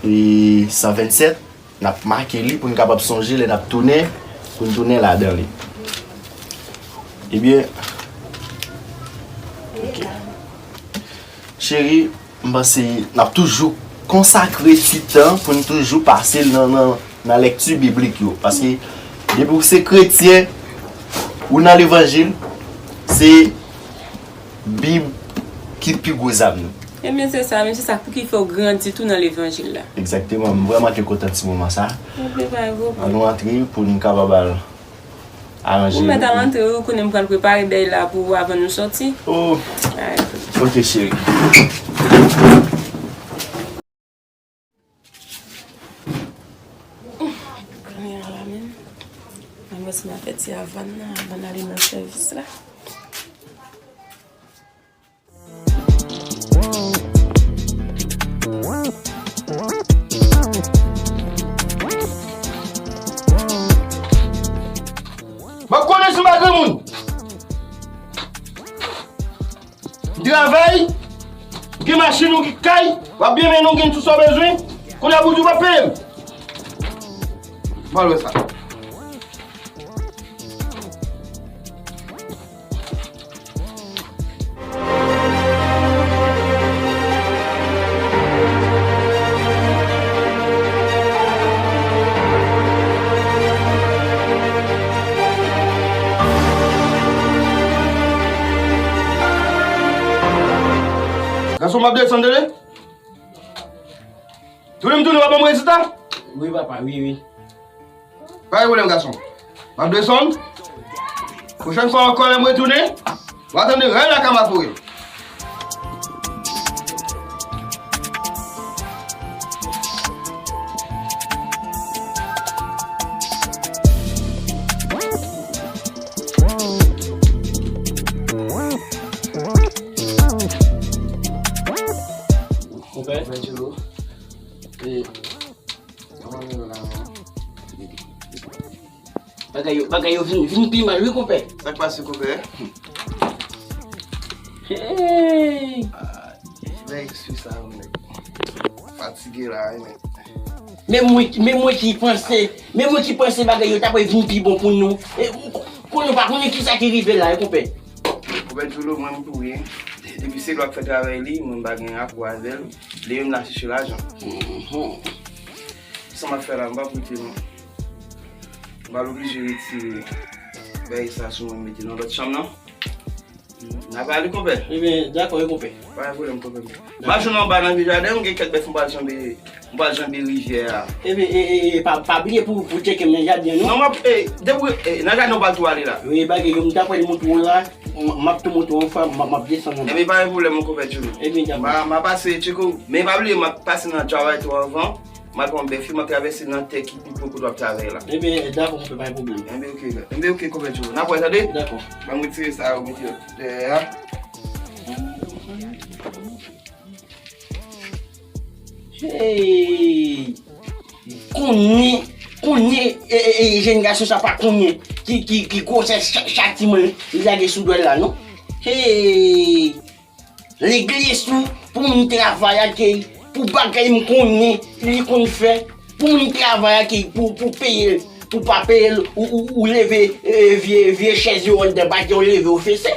E san vennsèt, n ap make li pou n kapab sonje lè n ap tounen, pou n tounen ladan li. Ebyen, ok. Cheri, m panse n ap toujou konsakre ti tan pou n toujou pase l nan, nan, nan lekti biblik yo. Paske depi w se kretyen, ou nan levanjil, se Bib ki pi gwo zam nou. Ebyen, se sa, men se sa pou ki fè w grandi tou nan levanjil la. Egzakteman, m vrèman te kontan ti moman sa. Ebyen, pa gen pwoblèm. Ann nou antre pou n kapab al aranje nou. Ou mèt al antre, wi, ou konnen m pral prepare bèy la pou ou avan nou sòti. Oh. Alright. Ok, cheri. Kounye a la menm, mwen wè si m a fè ti avann nan, avan n ale nan sèvis la. M ap konnen sou bagay moun. M travay, m gen machin, ou gen kay, w ap byen mennen, ou gen tout sa w bezwen. Kounye a pou w di w p ap peye m. M pral wè sa. Gason, m ap desann, tande? Tounen m tounen, w ap ban m rezilta? Wi, papa, wi, wi. Pa gen pwoblèm, gason. M ap desann. Pwochèn fwa ankò, lè m retounen, w a tande ray lakay m ap voye. Konpè? Konpè Djolo. E, kòman nou ye la, non? Bagay yo, bagay yo vin, vin pi mal, wi, konpè. Sa k pase, konpè? Hey! Ah, men, eskiz sa, men. Fatige la, wi, men. Men mwen, men mwen ki panse, men mwen ki panse bagay yo ta pral vin pi bon pou nou. E, pou nou pa konnen kisa ki rive la, wi, konpè. Konpè Djolo, mwen, m pou wi. Depi se lwa k fè travay li, mwen, m pa gen rapò avè l. Li menm, l ap chèche lajan. Mhm. Sa m ap fè la, m p ap rete non. M pral oblije retire bèy sa sou mwen, mete nan lòt chanm nan. N a pale, konpè. Ebyen, dakò, wi, konpè. Pa gen pwoblèm, konpè. M ap jwenn anba nan vye jaden, m gen kèk bèf m pral janbe, m pral janbe rivyè a. Ebyen, e, e, e, pa, pa bliye pou, pou tcheke m nan jaden, non? Non, m ap, e, depi, e, nan jaden w pral tou ale la. Wi, bagay yo, m ta pral montre w la, m, m ap tou montre w yon fwa, m, m ap desann anba. Ebyen, pa gen pwoblèm, mon konpè Djolo. Ebyen, dakò. M a, m a pase tcheke w, men pa bliye, m ap pase nan travay tou anvan. M al pran bèf yo, m ap travèse nan tè ki pi pwòp kote w ap travay la. Ebyen, dakò, konpè, pa gen pwoblèm. Enben, oke, enben, oke, konpè Djolo. N ap wè, tande? Dakò. Ban m retire sa yo, mete yo dèyè a. Hey! Konnen, konnen, e, e, e, jèn gason sa pa konnen ki, ki, ki gwosè cha-, chatiman li lage sou dwèt la, non? Hey! Legliz tou, pou moun travay ak li, pou bagay m konnen li konn fè, pou moun travay ak li, pou, pou peye l, pou pa peye l, ou, ou, ou leve, e, vye, vye chèz yo anndan, pa di w leve w fese.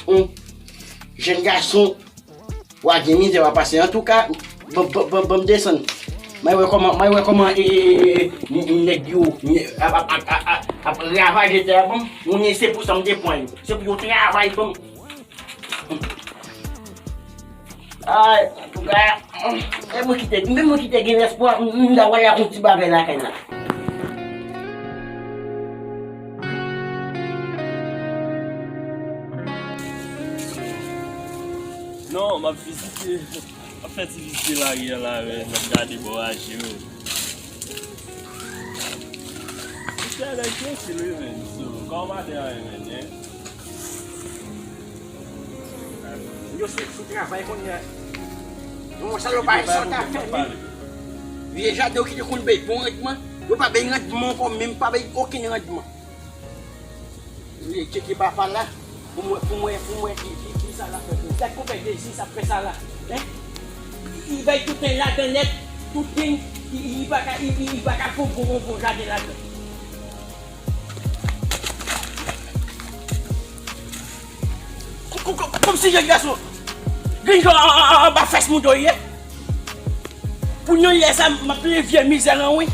Hum. Jèn gason, w a gen mizè w a pase. Antouka, Ban, ban, ban, ban m desann. Mwen wè kòman, mwen wè kòman, e, e, e, e, n-, n-, nèg yo, n-, ap, ap, ap, ap, ap ravaje tè a ban m. Mwen se pou sa m te pran yo. Se pou yo travay ban m. Ay, antouka, e mwen ki te, menm mwen ki te gen lespwa, m, m ta wè y ap yon ti bagay lakay la. Non, m ap vizite. Ap fè ti vizite lari a la, men, n ap gade bò raje yo. Misye a nèg tranquille, wi, men, misye, kòm maten an, men, hein. Yo sou, sou travay kounye a. Yon salopay sa ta fè, men. Vye jaden yo ki te konn bay bon randman, yo pa bay randman ankò, menm pa bay okenn randman. Li tcheke papa la, pou mwen, pou mwen, pou mwen, ki, ki, ki sa l ap fè pou li. Gad konpè Dezi sa ap fè sa la, en? Li bay tout nen ladan nèt, tout nen, li, li pa ka, li, li, li pa ka fè yon bon, bon, bon jaden ladan. Kò-, kò-, kò-, kòmsi jèn gason grenn jan an, an, an, anba fès moun yo ye. Pou yon lè sa, m ap peye vye mizè lan wi.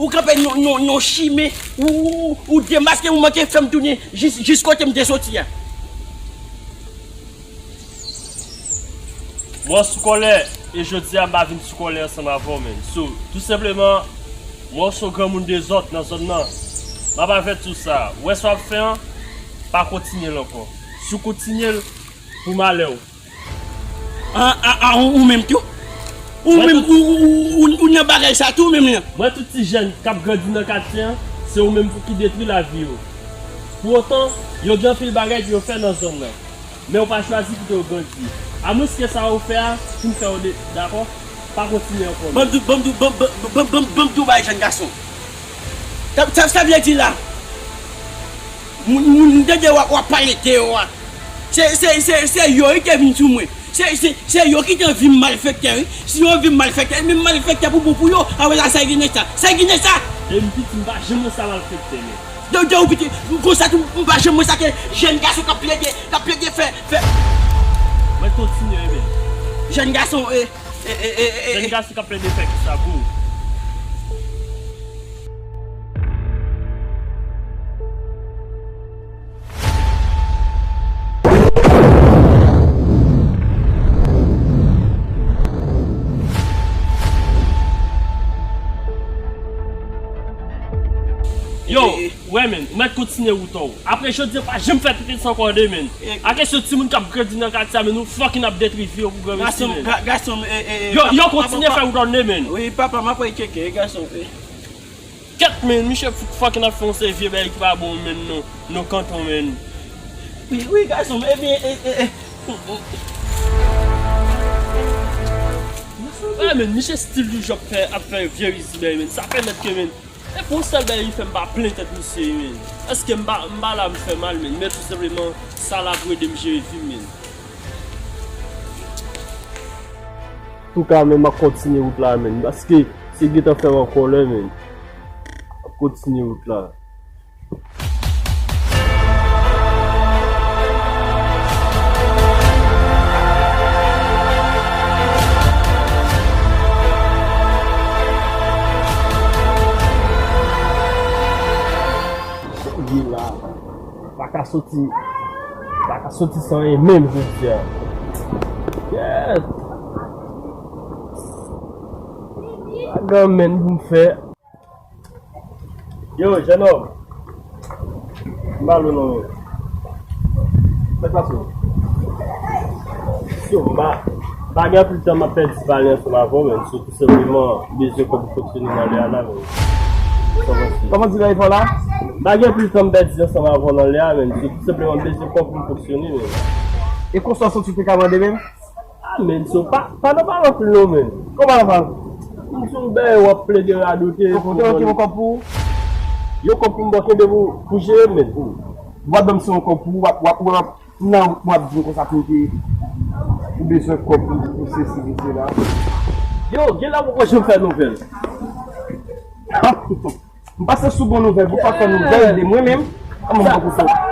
Ou kanpe nan, nan, nan chimen, ou, ou, ou demaske, ou manke fè m tounen jis, jis kote m te soti a. Mwen sou kòlè, e jodi a m pa vin sou kòlè ansanm avè w, menn. So, tou senpleman, mwen se yon granmoun dezòd nan zòn nan. M ap avèti w sa. Ou wè sa w ap fè an, pa kontinye l ankò. Si w kontinye l, pou malè w. A, a, a, ou, ou menm tou? Ou menm, ou, ou, ou, ou, ou nan bagay sa tou, ou menm nan? Mwen, tout ti jèn k ap grandi nan katye an, se ou menm ki detwi lavi yo. Pou otan, yo gen anpil bagay pou yo fè nan zòn nan. Men ou pa chwazi kite yo grandi. Amwenske sa ou fè a fin fè yo de-, dakò, pa kontinye ankò. Ban m di, ban m di, ban, ban, ban, ban, ban m di w bagay, jèn gason. Sa, sa, sa vle di la, moun, moun, m tande w ap, w ap pale de yo a. Se, se, se, se yo wi ki te vin sou mwen. Se, se, se yo ki te anvi m malfektè wi. Si yo anvi m malfektè, men malfektè pou bon pou yo. Apre sa, sa ki gen sa? Sa ki gen sa? Depi m piti, m pa janm wè sa malfektè, men. Depi, depi w piti, konsa tou, m pa janm wè sa ke jèn gason k ap plede, k ap plede fè, fè. Mwen kontinye, men. Jèn gason, e, e, e, e, e, Jèn gason k ap plede fè kisa pou ou? Yo, wè, men, ou mèt kontinye wout ou. Apre jodi a, pa janm fè tenten sa ankò, tande, men. A kesyon timoun k ap grandi nan katye a, men, nou fucking ap detwi vi yo pou granmesi, men. Gason, ga-, gason, e, e, e, yo, yo kontinye fè wout ou, tande, men. Wi, papa, m ap tcheke, gason, e. Kèt, men, misye fout fucking ap fè yon seri vye bagay ki pa bon, men, nan, nan kanton, men. Wi, wi, gason, ebyen, e, e, e. Wè, men, misye still toujou ap fè, ap fè vye rizibèy, men. Sa pèmèt ke, men, e pou yon sèl bagay li fè m pa plen tèt misye, men. Èske m pa, m pa la m fè mal, men. Men tou senpleman, sa la pou ede m jere vi m, men. Touka, men, m ap kontinye wout la, men. Paske, si gentan fè m an kòlè, men. M ap kontinye wout la. Li la. Pa ka soti. Pa ka soti san anyen menm jodi a. Kèt. Pa gen anyen pou m fè. Yo, jènòm. M ba nou non. Sa k pase? Yo, m pa, m pa gen anpil tan m ap pèdi pale ansanm avè w, men. Sou tou senpleman, m bezwen kòb pou fonksyone nan lè a la, men. Sa w panse? Kòman di bagay fò la? M pa gen anpil tan m pèdi ansanm avè w nan lè a, men. Sou tou senpleman, m bezwen kòb pou m fonksyone, men. E konsa w santi w te ka mande menm? Ah, men, so, pa, pa nan pale anpil non, men. Kòman nan pale? M di w, bèy, w ap plede radote. Yo konte yon kòb pou ou? Yon kòb pou m ba w kenbe pou, pou jere, men. W ap ban m se yon kòb pou ou, w ap, w ap, w ap, nan, w ap di m konsa pou m te, ou bezwen kòb pou, pou sesi, pou sela. Yo, gen la poko janm fè nouvèl. M pase sou bon nouvèl, pou pa fè nouvèl de mwen menm. Kòman m poko fè?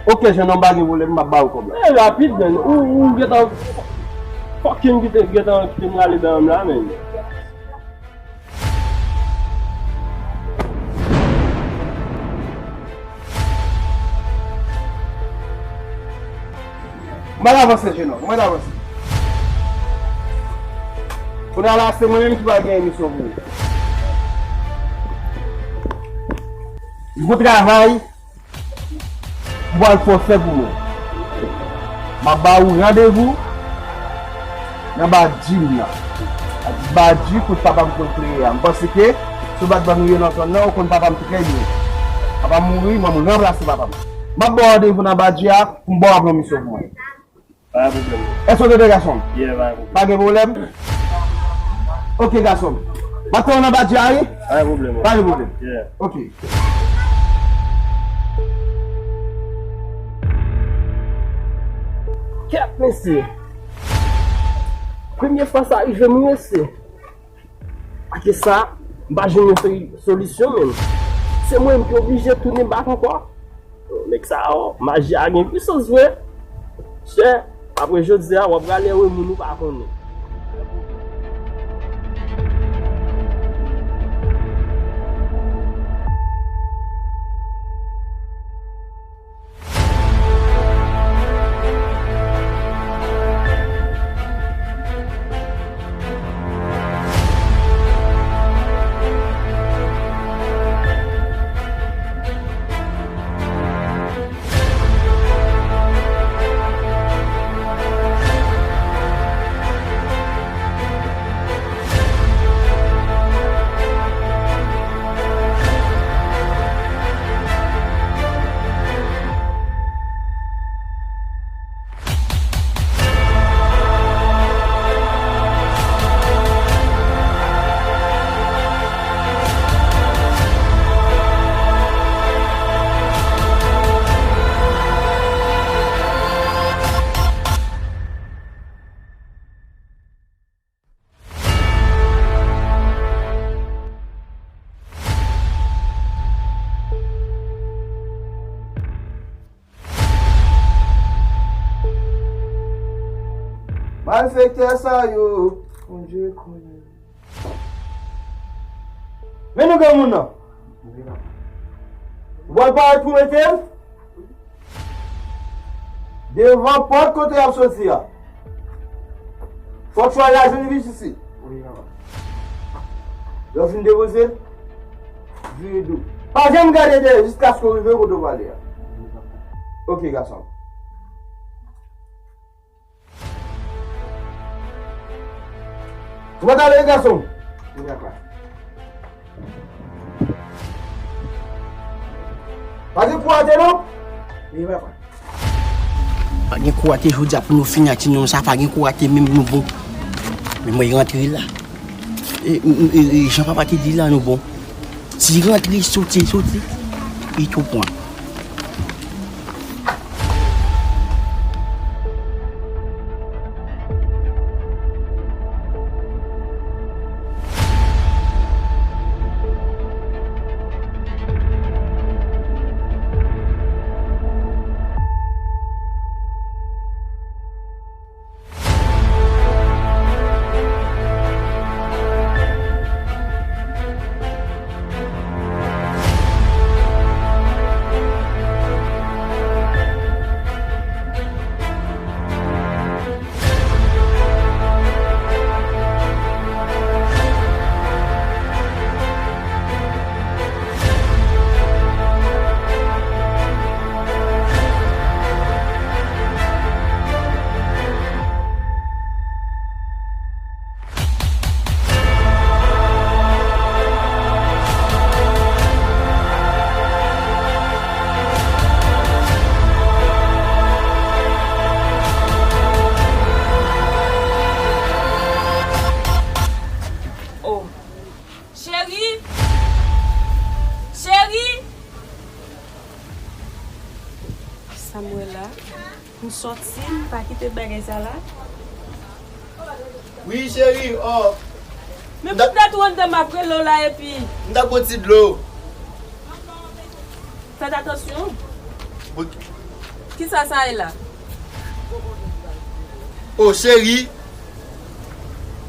Ok, jenòm, pa gen pwoblèm, m ap ba ou kòb la. E rapid, man. Ou, ou gentan fucking kite, gentan kite m rale dan m la, man. Mwen avanse, jenòm, mwen avanse. Kounye a la, se mwen menm ki pral gen emisyon pou ou. Bon travay. M pral fè w fè pou mwen. M ap ba ou randevou nan badji m nan. Badji kout papa m konn kreye a. M panse ke si w pa t ban nou ye nan zòn nan, ou konn papa m trè byen. Papa m mouri, mwen m ranplase papa m. M ap ba w randevou nan badji a pou m ba w yon misyon pou mwen. Pa gen pwoblèm. Èske w tande, gason m? Yeah, pa gen pwoblèm. Pa gen pwoblèm? Ok, gason m. M ap tann w nan badji a, wi? Pa gen pwoblèm. Pa gen pwoblèm. Yeah. Ok. Kèt, mesye. Premye fwa sa rive m, mesye. Ake sa, m pa jwenn yon soli-, solisyon menm. Se mwen menm ki oblije tounen bak ankò. Nèg sa yo, maji a gen pwisans vre. Chè, apre jodi a, w ap rale yon moun ou pa konnen. Malfektè sa yo, Bondye konnen. Men nou gen moun nan. Ou pral parèt pou mete l devan pòt kote y ap soti a. Fòk chwa la jwenn vizit isit. Lè w fin depoze l, vire do. Pa janm gade dèyè jiskaske w rive kote w prale a. Ok, gason. Ou pa t ale, gason m? Wi, papa. Pa gen kou atè, non? Wi, papa. Pa gen kou atè jodi a pou nou fini ak ti nonm sa, pa gen kou atè menm nou bon. Men mwen rantre la. E, e, e, e, jan papa te di la, nou bon. Si rantre, soti, soti, li tou pran. Oh. Cheri! Cheri! Sa m wè la? M sòti, m pa kite bagay sa la. Wi, cheri, oh. Men poutèt ou anndan m ap rele w la epi. M t ap bwè ti dlo. Fèt atansyon. Bon. Kisa sa ye la? O, cheri.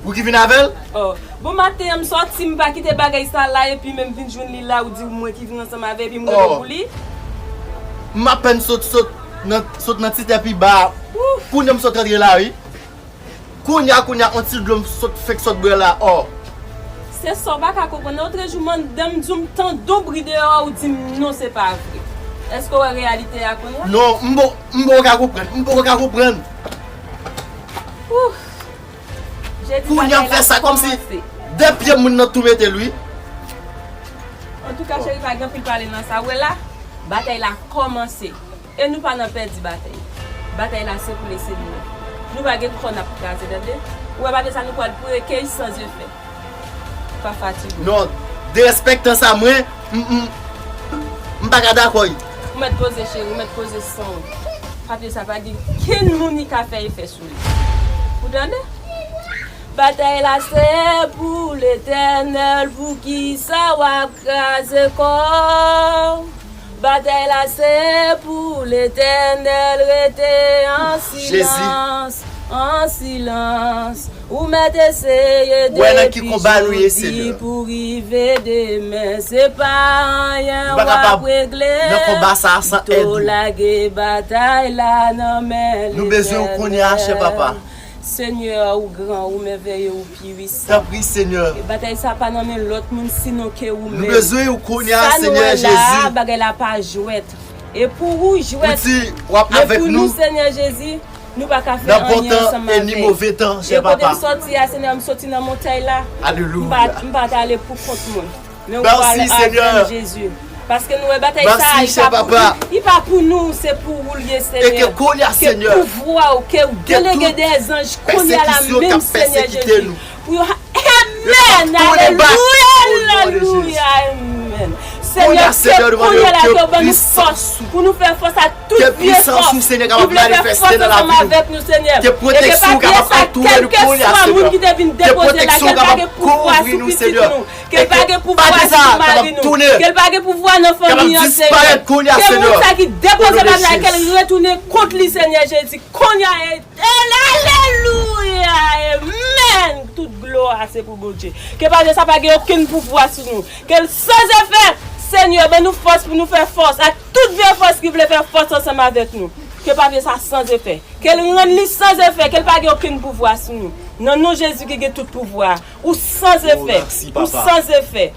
Ou ki vin avè l? Oh. Bon, maten an, m sòti, m pa kite bagay sa la, epi menm vin jwenn li la, ou di mwen ki vin ansanm avè, epi m rele pou li. M apèn sot, sot nan, sot nan ti tè pi ba. Kounye a m sot rantre la, wi. Kounye a, kounye a, on ti dlo m sot, fenk sot bwè la, oh. Se sa w pa ka konprann. Otrejou, mandan m di w m tande yon bri deyò a, ou di m non, se pa vre. Èske w wè reyalite a kounye a? Non, m bon, m poko ka konprann. M poko ka konprann. Ouf. Kounye a m fè sa kòmsi de pye moun nan tou mete l, wi. Antouka, cheri, pa gen anpil pale nan sa. Ou wè la, batay la kòmanse. E nou pa nan pèdi batay. Batay la se pou Lesenyè. Nou pa gen kò n ap kraze, tande. Ou wè, pa de sa nou pral pran kèy san efè. Pa fatige. Non, derespektan sa, mwen, m, m, m pa ka dakò, wi. Ou mèt poze, cheri, ou mèt poze san w. Papye sa pa gen kenn moun li ka fè efè sou li. Ou tande? Batay la se pou Letènèl, poukisa w ap kraze kò w? Batay la se pou Letènèl, rete an silans, an silans. Ou mèt eseye depi jodi pou rive demen. Se pa anyen w ap regle. Pito lage batay la nan men Letènèl. Senyè, ou gran, ou mèvèye, ou pwisan. Tanpri, Senyè. E batay sa pa nan men lòt moun, sinon ke ou menm. Nou bezwen ou kounye a, Senyè Jezi. Sa nou wè la a, bagay la pa jwèt. E pou ou jwèt, men pou nou, Senyè Jezi, nou pa ka fè anyen ansanm avè l. E kote m sòti a, Senyè, m sòti nan montay la. M pa, m pa t ale pou kont mwen. Men ou pral avè m, Jezi. Paske nou wè batay sa a, li pa pou, li pa pou nou, se pou ou l ye, Senyè. Ke pouvwa w, ke w delege de zanj kounye a la menm, Senyè Jezi. Pou yo, amèn, alelouya, alelouya, amèn. Senyè, ke kounye a la, ke w ban nou fòs pou nou fè fas a tout vye fòs ki vle fè fòs ansanm avèk nou, Senyè. E ke pa gen sa, kèlkeswa moun ki te vin depoze la, ke l pa gen pouvwa sou pitit nou. Ke l pa gen pouvwa sou mari nou. Ke l pa gen pouvwa nan fanmi an, Senyè. Ke moun sa ki depoze bagay la, ke l retounen kont li, Senyè Jezi. Kounye a, e, e, alelouya, amèn. Tout glwa se pou Bondye. Ke bagay sa pa gen okenn pouvwa sou nou. Ke l san efè. Senyè, ban nou fòs pou nou fè fòs ak tout vye fòs ki vle fè fòs ansanm avèk nou. Ke papye sa san efè. Ke l rann li san efè. Ke l pa gen okenn pouvwa sou nou. Nan non Jezi ki gen tout pouvwa. Ou san efè. Ou san efè.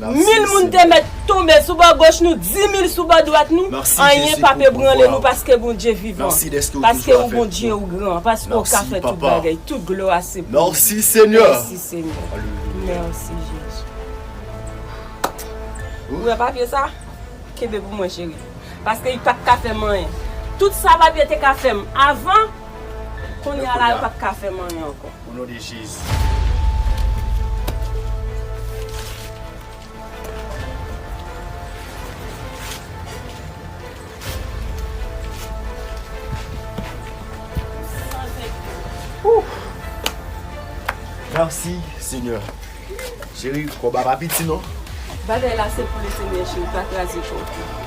Mil moun te mèt tonbe sou bò goch nou, dimil sou bò dwat nou, anyen pa pe branle nou paske Bondye vivan. Paske ou Bondye ou gran, paske ou ka fè tout bagay. Tout glwa se pou ou. Mèsi, Senyè. Mèsi, Jezi. Ou wè papye sa? Kenbe pou mwen, cheri. Paske li pa t ka fè m anyen. Tout sa papye te ka fè m avan, kounye a la, yo pa t ka fè m anyen ankò. O non de Jezi. Ouf! Mèsi, Senyè. Cheri, kòb a pa piti, non. Bagay la se pou Lesenyè, cheri, pa kraze kò w.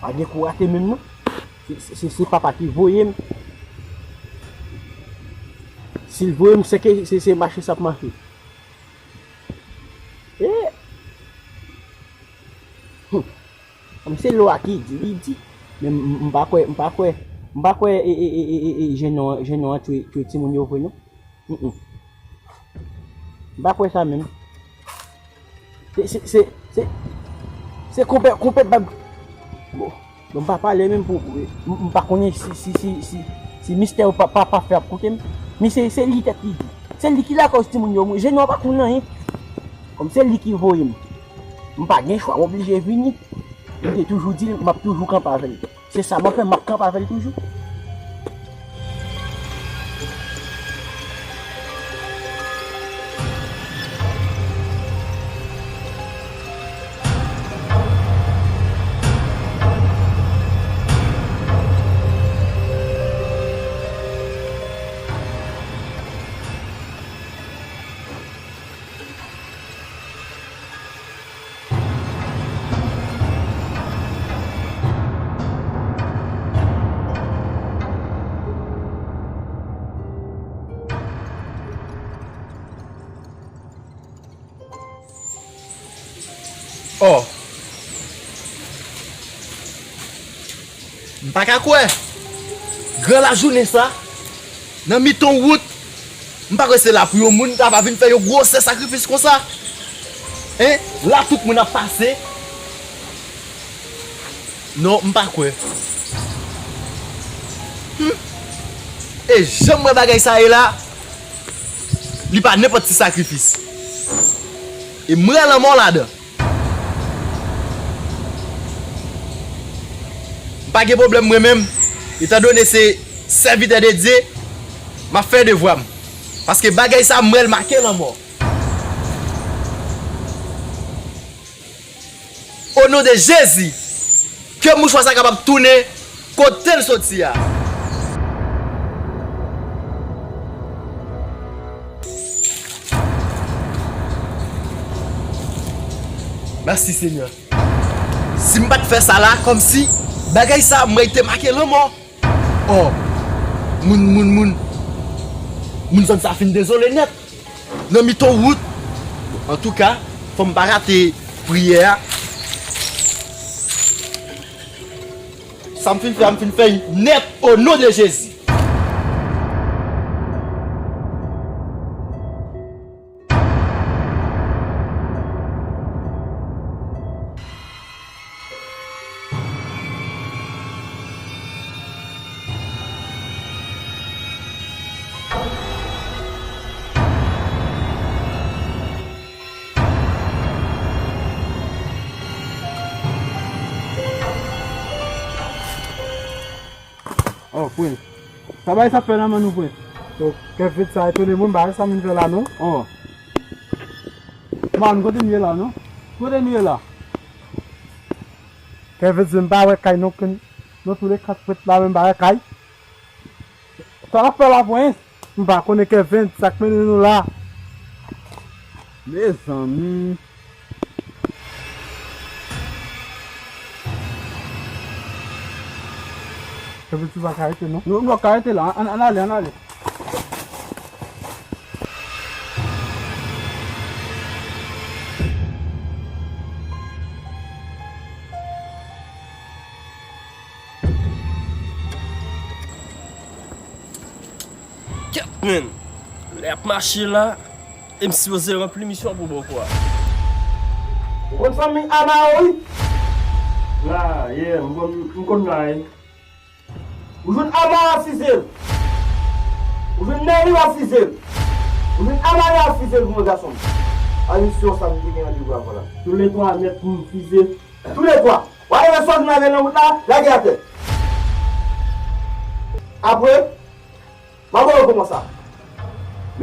Pa gen kou rate menm non. Se, se, se, se papa ki voye m. Si l voye m, se ke se, se mache sa ap mache. E, hmm. Kòm se lwa ki di, li di. Men m, m, m pa kwè, m pa kwè, m pa kwè e, e, e, e, e, e, jenon, jenon an twe, twe timoun yo vre non. Mm, mm. M pa kwè sa menm. Se, se, se, se, se konpè, konpè bab. Bon, bon, m pa pale menm pou, m, m pa konnen si, si, si, si, si mistè yo pa, pa, pa fè ap koute m. Men se, se li tèt li di. Se li ki lakòz timoun yo mouri. Jenon an pa konn anyen. Kòm se li ki voye m. M pa gen chwa, m oblije vini. M te toujou di l, m ap toujou kanpe avè l. Se sa m ap fè, m ap kanpe avè l toujou. Oh. M pa ka kwè. Gran lajounen sa, nan mitan wout, m pa kwè se la pou yon moun ta va vin fè yon gwosè sakrifis konsa. Hein? La tout moun ap pase. Non, m pa kwè. Hmm. E jan m wè bagay sa ye la, li pa nenpòt ti sakrifis. E m wè lanmò ladan. M pa gen pwoblèm mwen menm, etandone se sèvitè de Dye, m ap fè devwa m. Paske bagay sa, m wè l make lanmò. O non de Jezi, ke mouchwa sa kapab tounen kote l soti a. Mèsi, Senyè. Si m pa t fè sa la, kòmsi bagay sa, mwen te make lanmò. Oh, moun, moun, moun. Moun zòn sa fin dezole nèt. Nan mitan wout. Antouka, fò m pa rate priyè a. Sa m fin fè a, m fin fè l nèt o non de Jezi. Oh, Prince. Sa bay sa fè nan men nou, Prince. Yo, kè vit sa etone mwen, m pa wè sa moun fè la, non. Oh. Man, kote nou ye la, non? Kote nou ye la? Kè vit, m pa wè kay, non, ken, non, tou le kat fèt la, men m pa wè kay. Sa n ap fè la, Prince? M pa konnen Kevin, sa k mennen nou la. Mezanmi. Kevin, si w pa ka rete, non. Nou, nou pa ka rete la. Ann, ann ale, ann ale. Kèt, menn! Lè y ap mache la, e m sipoze ranpli misyon pou bòkò a. Ou konn fanmi Ama yo, wi? La, yeah, m konn, m konn la, wi. Ou jwenn Ama w ap fize l. Ou jwenn Nèli w ap fize l. Ou jwenn Ama w ap fize l pou mwen, gason m. A misyon sa m te gen randevou avè w la. Tou le twa nèt pou m fize. Tou le twa. W a leve sòt nou avè nan wout la, lage atè. Apre, m a ba w kòman sa.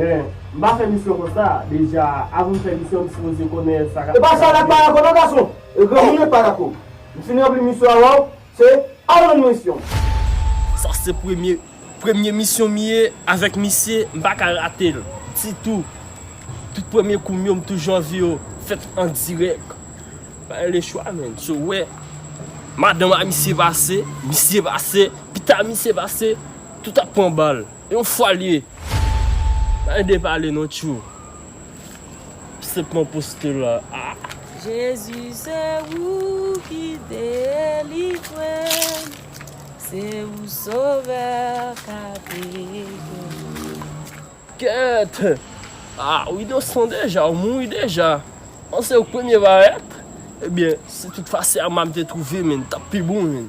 Men, m pa fè misyon konsa. Deja, avan m fè misyon, m sipoze konnen sa k ap... E pa sa n ap pa dakò non, gason. E granmoun yo pa dakò. M fin ranpli misyon avè w, se al rann misyon. Sa se premye, premye misyon m ye avèk misye, m pa ka rate l ditou. Tout premye kou m yo, m toujou anvi yo fèt an dirèk. Pa gen lechwa, menn. So, w wè, madanm a misye pase, misye pase, pita misye pase, tout ap pran bal. Yon fwa l ye. Pa gen de pale non, tchou. Senpman poste la. Ah. Jezi, se ou ki delivre m, se ou sovè k ap ede m. Kèt! Ah, ou inosan deja, ou mouri deja. Panse ou premye parèt? Ebyen, si toutfwa se Ama m te twouve, menn, t ap pi bon, menn.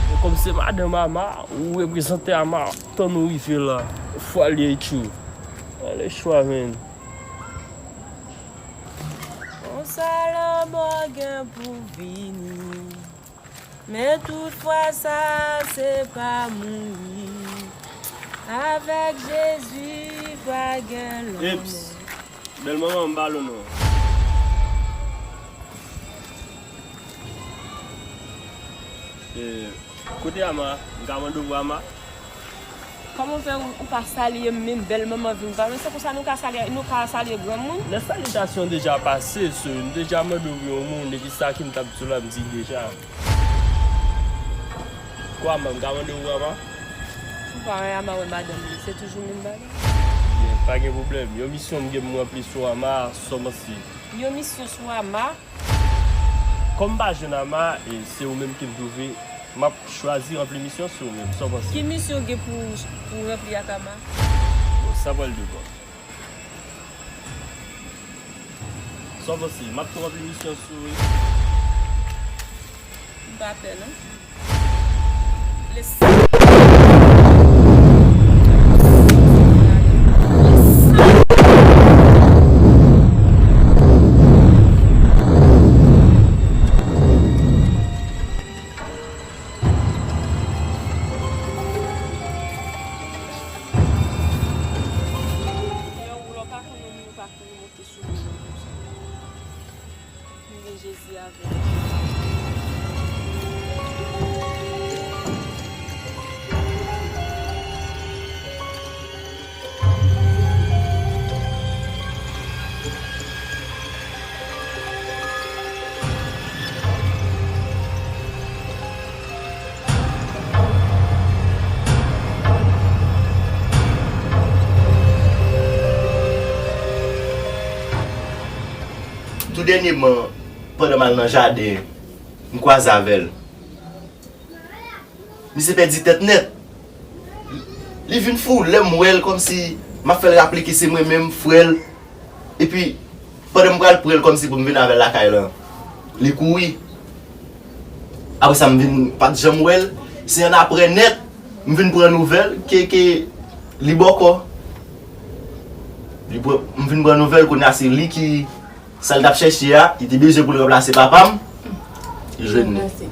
Men kòm se madanm Ama, ou reprezante Ama, tann ou rive la. Fwa l ye, tchou. Ale chwa, menn. Konsa lanmò gen pou vini. Men tout fwa sa, se pa mouri. Avèk Jezi, pa gen lanmò. Eps. Bèl manman, m ba l non. Eh, kote Ama? M ka mande w pou Ama? Kòman w fè ou, ou pa salye m, menm bèl manman vin pa mwen? Se konsa nou ka salye, nou ka salye granmoun? Lè salitasyon deja pase, so, m deja mande w pou yon moun, epi sa ki m t ap di w la, m di l deja. Kwa, m ka mande w Ama? M pa wè Ama wè madanm li, se toujou menm bagay. Byen, pa gen pwoblèm. Yon misyon m gen pou m ranpli sou Ama, sòmansi. Yon misyon sou Ama? Kòm m pa jwenn Ama, e se ou menm ki m twouve, m ap chwazi ranpli misyon sou ou menm, sa w panse? Ki misyon w gen pou, pou w ranpli ak Ama? Bon, sa pral depann. Sa w panse? M ap tou ranpli misyon sou ou wi. M pa pè non. Yon woulò pa konn yon moun pa konn monte sou moun konsa. Mwen gen Jezi avè m. Tou dènyèman, pandan m al nan jaden, m kwaze avè l. Misye pèdi tèt nèt. Li vin fou, lè m wè l kòmsi m ap fè l raple ke se mwen menm, frè l. Epi, pandan m pral pran l kòmsi pou m vin avè l lakay lan, li kouri. Apre sa, m vin pa t janm wè l. Se annapre nèt, m vin pran nouvèl ke, ke li bòkò. Li pran, m vin pran nouvèl, kounye a se li ki, sa l t ap chèche a, li te bezwen pou l ranplase papa m, li jwenn li.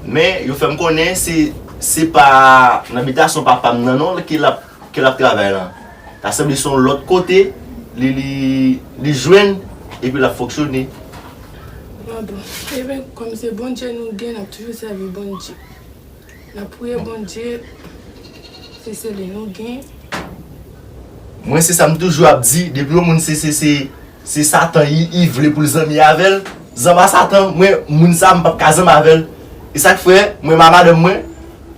Men, yo fè m konnen se, se pa nan bitasyon papa m nan non ke l ap, ke l ap travay lan. Ta sanble se yon lòt kote li, li, li jwenn epi l ap fonksyone. Ah bon. Eben, kòm se Bondye nou gen, n ap toujou sèvi Bondye. N ap priye Bondye, se sèl li nou gen. Mwen, se sa m toujou ap di, depi yon moun se, se, se, se Satan, li, li vle pou l zanmi avè l, zanmi a Satan, mwen, moun sa, m p ap ka zanmi avè l. E sa k fè, mwen, ma madanm mwen,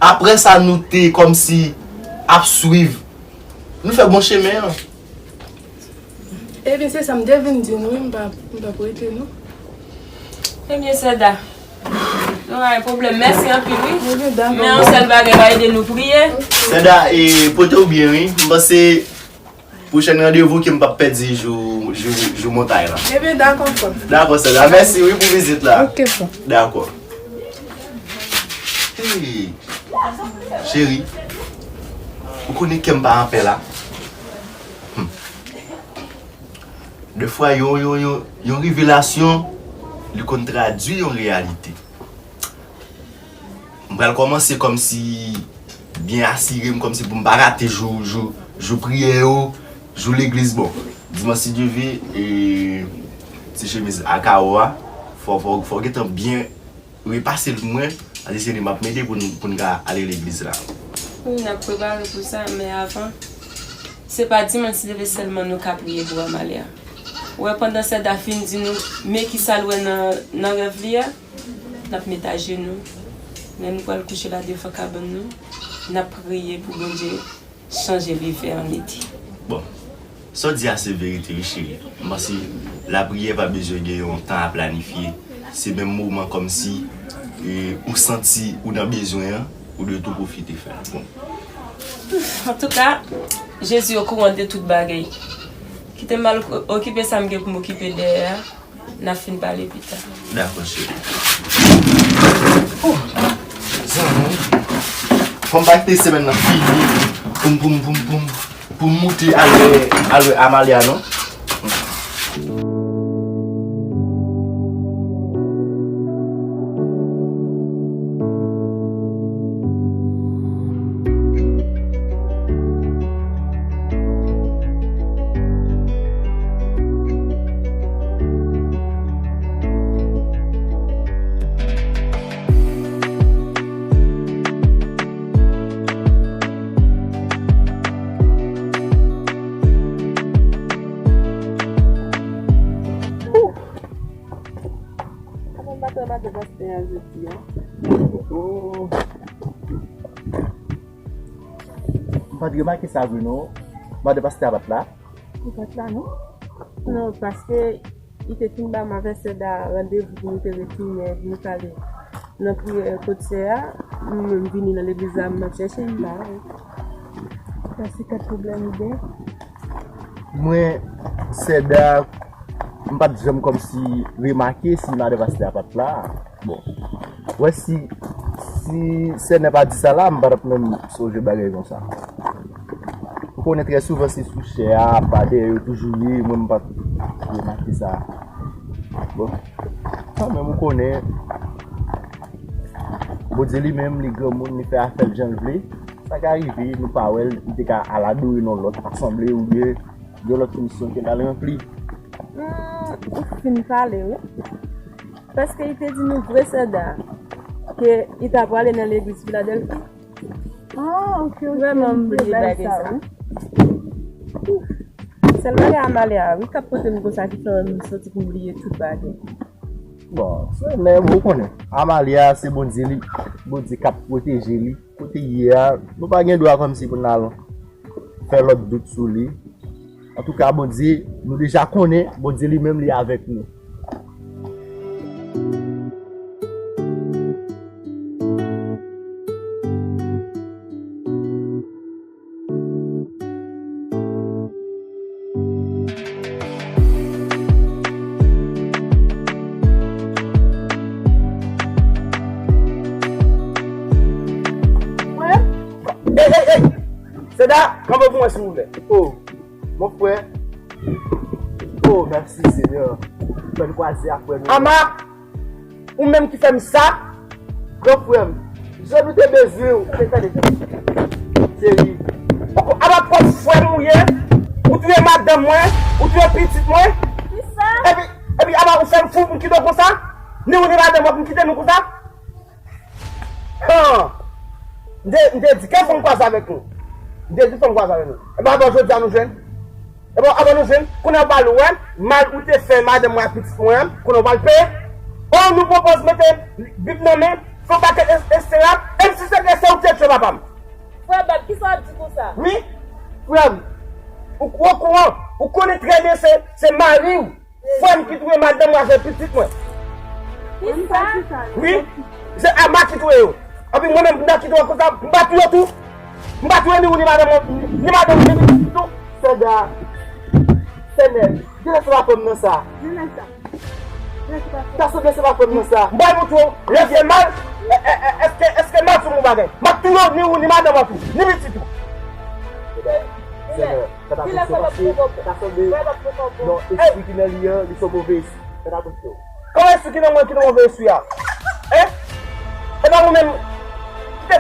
apre sa, nou te kòmsi ap swiv, nou fè bon chemen an. Ebyen, se sa m te vin di nou wi, m pa, m p ap rete non. Ebyen, Sèda, nou pa gen pwoblèm. Mèsi anpil wi. Ebyen, dakò. Men yon sèl bagay, pa ede nou priye. Sèda, e, pote w byen wi. M panse pwochèn randevou ke m p ap pèdi jou, jou, jou montay lan. Ebyen, dakò, frè. Dakò, Sèda. Mèsi wi pou vizit la. Ok, frè. Dakò. Hey, cheri, ou konnen kè m pa anpè la. Hmm. Defwa, yon, yon, yon, yon revelasyon, li konn tradui yon reyalite. M pral kòmanse kòmsi byen asire m, kòmsi pou m pa rate jou, jou, jou priyè yo, jou legliz. Bon, dimanch, si Dye vle, e, ti chemiz a kawo a, fò, fò, fò gentan byen repase l pou mwen, paske se li m ap mete pou n, pou n ka ale legliz la. Wi, n ap prepare pou sa, men avan, se pa dimanch leve sèlman nou ka priye pou Amalia. Ou wè, pandan Sèda fin di nou men kisa l wè nan, nan rèv li a, n ap met ajenou. Lè nou pral kouche la devan kabann nou, n ap priye pou Bondye chanje livè an ete. Bon, sa w di a se verite wi cheri. M panse lapriyè pa bezwen gen yon tan a planifye. Se menm moman kòmsi, e, ou santi ou nan bezwen an, ou dwe tou pwofite fè l. Bon. Antouka, Jezi okouran de tout bagay. Kite m al okipe sa m gen pou m okipe dèyè a. N a fin pale pita. Dakò, cheri. Oh, zanmi. Fò m pa kite semèn nan fini. Poum, poum, poum, poum. Pou m moute al wè, al wè Amalia, non? Ou! Kòman maten maten pastè a jodi a? Oh! M pa t remake sa vre non. Madan pastè a pa t la? Li pa t la non. Non, paske li te fin ba m avè Sèda randevou pou nou te retounen, pou nou t ale nan priyè kot sè a. Mwen menm vini nan legliz la, m ap chèche li la. Sa se kat pwoblèm li gen. Mwen, Sèda, m pa t janm kòmsi remake si madan pastè a pa t la. Bon. Wè, si, si Sèda pa di sa la, m pa t ap menm sonje bagay konsa. Ou konnen trè souvan se sou chè a, pa dèyè yo toujou ye, mwen m pa t remake sa. Bon. Kanmenm ou konnen, Bondye li menm, li granmoun, li fè afè l jan l vle. Sa ka rive, nou pa wè l, li te ka al adore nan lòt asanble oubyen gen lòt misyon ke l al ranpli. Hmm, ou fin pale, wi. Paske li te di nou vre Sèda, ke li ta prale nan legliz Filadèlfi. Ah, ok, ok. Vrèman, m bliye bagay sa, wi. Sèl bagay Amalia, wi, k ap pote m konsa ki fè m soti pou m bliye tout bagay. Bon, se nèg ou konnen. Amalia, se Bondye li, Bondye k ap pwoteje li. Kote l ye a, nou pa gen dwa kòmsi pou n al fè lòt dout sou li. Antouka, Bondye, nou deja konnen, Bondye li menm, li avèk nou. Ey, ey, ey! Sèda, kanpe pou mwen, silvouplè. Oh, mon frè. Oh, mèsi, Senyè. Fè n kwaze ak frè nou. Ama! Ou menm ki fè m sa, gran frè m, jan nou te bezwen w. Tande, tande, tande. Cheri. Apa pwòp frè m ou ye, ou touye madanm mwen, ou touye pitit mwen. Kisa? Epi, epi apa ou fè m fou pou m kite w konsa? Ni ou ni madanm mwen pou m kite nou konsa? Han! M te, m te di, kèl fò m kwaze avèk nou? M te di, fò m kwaze avèk nou. Epi avan jodi a nou jwenn. Epi avan nou jwenn, kounye a w pral wè, mal ou te fè madanm mwen ak pitit mwen an, kounye a w pral peye. Oh, nou pwopoze mete Bib nan men, fè yon pakèt es-, etsetera. Menm si se vre, se ou ki te tchwe papa m. Frè Bab, kisa w ap di konsa? Wi, frè m, ou, ou okouran, ou konnen trè byen se, se mari w. Frè m ki touye madanm mwen avèk pitit mwen. Kisa? Wi, se Ama ki touye yo. Epi mwen menm, m ta kite w konsa, m pa touye w tou. M pa touye ni ou, ni madanm mwen, ni madanm mwen, ni pitit tou. Sèda, Sènèl, genlè se pa frè m nan sa. Genlè sa. Genlè se pa frè m. Ta sanble se pa frè m nan sa. M pral montre w, lè fè mal, è, è, è, èske, èske m ap di w yon bagay? M ap touye w, ni ou, ni madanm mwen tou, ni pitit ou. Sènèl. Sa ta konn se paske ta sanble yon espri ki nan li an, li se yon move espri. Sa ta konn se. Kòman espri ki nan mwen ki nan move espri a? Hein? E pa ou menm ki te.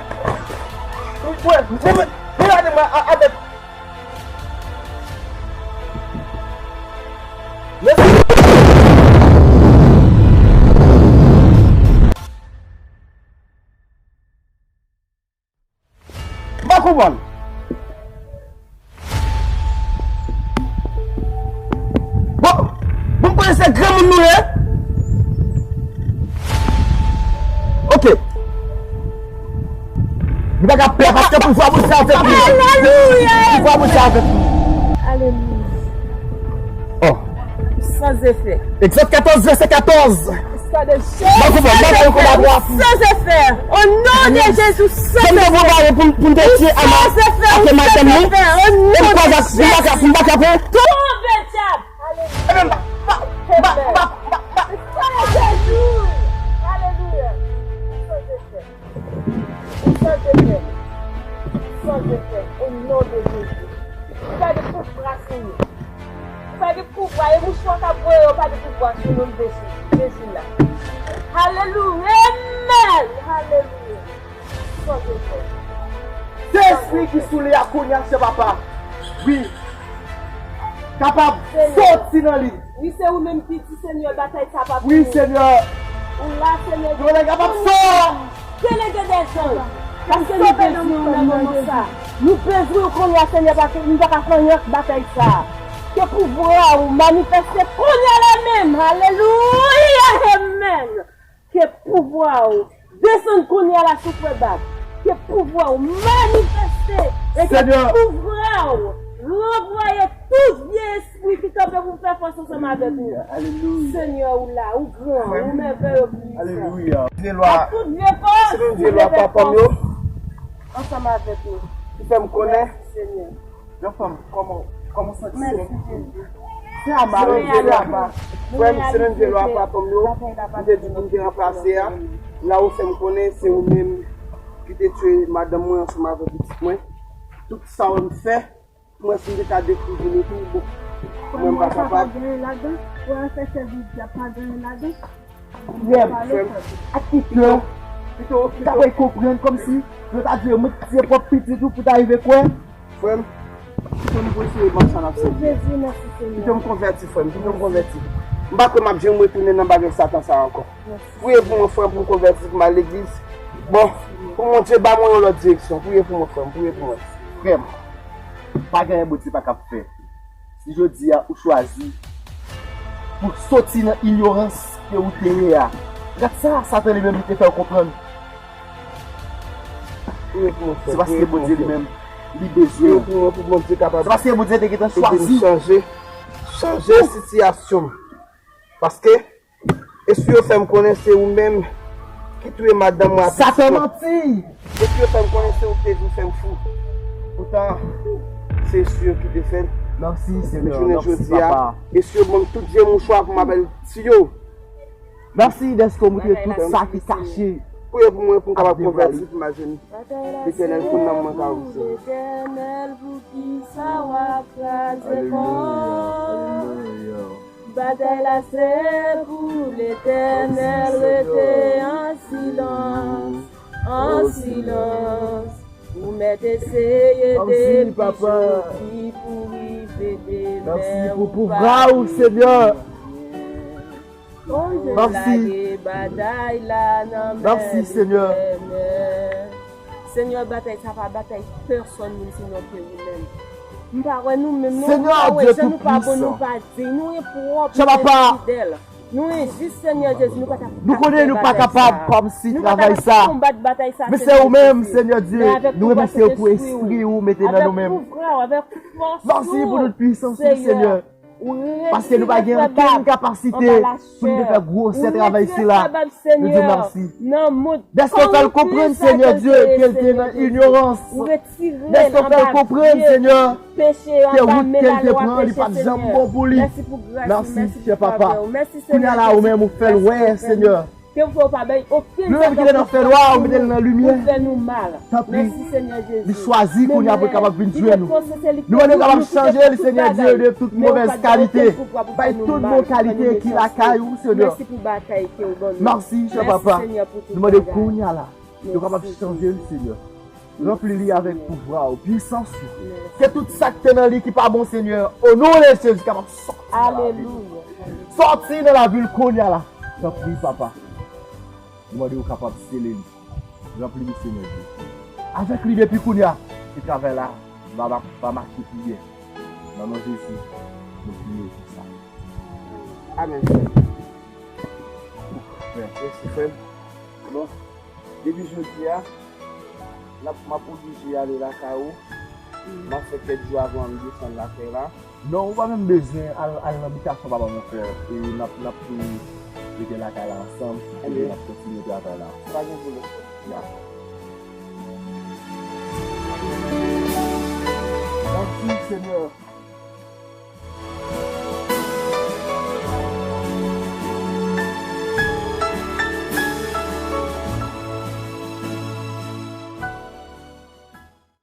Ou, ou, ou, ou gade mwen a-, avèk. M pa konprann. Bon, Se granmoun nou ye. Ok. Nou pa ka pè paske pouvwa Bondye a fèt nou. Alelouya. Pouvwa Bondye a fèt nou. Alelouya. Oh. San zefè. Egzòd katòz, vèsè katòz. San zefè. Mwen konprann, mwen konprann. San zefè. O non de Jezi, san zefè. Pou, pou n te tye Ama ak madanm li. San zefè. O non de Jezi. M pa ka, m pa ka, m pa ka pran. Tonbe dyab. Alelouya. Ebyen, m pa, m pa, m pa, m pa, m pa, m pa. San zefè. Alelouya. San zefè. San zefè. San zefè. O non de Jezi. Ou pa gen pouvwa sou nou. Ou pa gen pouvwa. E mouchwa k ap voye yo pa gen pouvwa sou nou, Jezi. Jezi la. Alelouya. Amèn. Alelouya. San zefè. Se espri ki sou li a kounye a, se papa. Wi. Kapab soti nan li. Wi, se ou menm ki di, Senyè, batay sa pa pou nou. Wi, Senyè. Ou la, Senyè. Yo, nèg ap ap sò. Delege dèzanj. Paske nou bezwen w nan moman sa. Nou bezwen w kounye a, Senyè, paske nou pa ka fè anyen ak batay sa. Ke pouvwa ou manifeste kounye a la menm. Alelouya. Amèn. Ke pouvwa ou desann kounye a la sou frè Bab. Ke pouvwa ou manifeste e ke pouvwa ou ranvwaye tout vye espri ki kanpe pou fè fas ansanm avèk nou. Alelouya. Senyè, ou la, ou gran, ou mèvèye, ou pwisan. Alelouya. Ak tout vye fòs, tout vye fòs ansanm avèk nou. Ki fè m konnen. Mèsi, Senyè. Jan fanm, kòman, kòman w santi w? Mèsi, Jezi. Se Ama, wi, se Ama. Frè m, se menm Jezi a pa fanm yo. M te di pou m te ranplase a. La ou fè m konnen se ou menm ki te tye madanm mwen ansanm avèk pitit mwen. Tout sa w fè, mwen si m te ka dekri vini tou, bon, mwen m pa kapab. Frè m, pa gen ladan. Frè m, fè sèvi dyab, pa gen ladan. Frè m, ak ki kè ou ta pral konprann kòmsi yo ta di yo mèt tiye pwòp pitit ou pou ta rive kwè? Frè m, kite m pou eseye ban sa n ap sèvi a. Kite m konvèti, frè m, kite m konvèti. M pa kwè m ap janm retounen nan bagay Satan sa ankò. Priye pou mwen, frè m, pou m konvèti, pou m al legliz. Bon, pou Bondye ba mwen yon lòt direksyon. Priye pou mwen, frè m, priye pou mwen. Frè m, pa gen anyen Bondye pa kab fè. Si jodi a ou chwazi pou soti nan inyorans ke ou te ye a, gad sa Satan li menm li te fè w konprann. Se paske Bondye li menm, li bezwen w. Se paske Bondye te gentan chwazi w. Chanje, chanje sitiyasyon m. Paske Espri yo fè m konnen se ou menm ki touye madanm mwen ak pitit mwen. Satan manti! Espri yo fè m konnen se ou ki te vin fè m fou. Poutan, se espri yo ki te fè l. Mèsi, Senyè. Jounen jodi a, espri yo ban m tout vye mouchwa pou m ap al tiye w. Mèsi dèske w montre tout sa ki kache. Priye pou mwen pou m kapab konvèti pou m al jwenn Letènèl pou nanm mwen ka ouvri. Letènèl pou kisa w ap kraze kò? Alelouya, alelouya. Batay la se pou Letènèl, rete an silans, an silans. Ou mèt eseye depi jodi pou rive demen. Mèsi pou pouvwa w, Senyè. Mèsi. Lage batay la nan men Letènèl. Senyè, batay sa pa batay pèsonn moun, sinon ke ou menm. M pa wè nou menm, nou pa wè jan nou pa bon, nou pa diy, nou enpwòp, nou enfidèl. Nou enjis, Senyè Jezi, nou pa t ap ka fè batay sa. Nou konnen nou pa kapab kòmsi travay sa. Men se ou menm, Senyè Dye, nou remèsye w pou espri ou mete nan nou menm. Avèk pouvwa w, avèk fòs ou, Senyè. Paske nou pa gen okenn kapasite pou nou te fè gwosè travay sila. Nou di w mèsi. Dèske w fè l konprann, Senyè Dye, ke l te nan inyorans. Dèske w fè l konprann, Senyè, ke wout ke l te pran, li pa t janm bon pou li. Mèsi, chè papa. Kounye a la, ou menm, ou fè l wè, Senyè. Nou menm ki te nan fènwa, ou mete l nan limyè. Tanpri, li chwazi kounye a pou l kapab vin jwenn ou. Nou mande w kapab chanje li, Senyè Dye, de tout movèz kalite. Bay tout bon kalite ki lakay ou, Senyè. Mèsi, chè papa. Nou mande w kounye a la, yo kapab chanje l, Senyè. Ranpli li avèk pouvwa w, pisans ou. Ke tout sa k te nan li ki pa bon, Senyè, o non de Jezi, kapab sòti nan lavi l. Sòti nan lavi l kounye a la. Tanpri, papa. Nou mande w kapab sele li. Ranpli li, Senyè Dye. Avèk li depi kounye a, ke travay la va, va, va mache pi byen. Nan non Jezi, nou priye pou sa. Amen, frè. Mèsi, frè. Bon, depi jodi a, n ap, m ap oblije ale lakay ou. M ap fè kèk jou avan m desann lakay la. Non, ou pa menm bezwen al, al nan bitasyon papa m ankò. E n ap, n ap tou rete lakay la ansanm, epi n ap kontinye travay la. Pa gen pwoblèm. Dakò.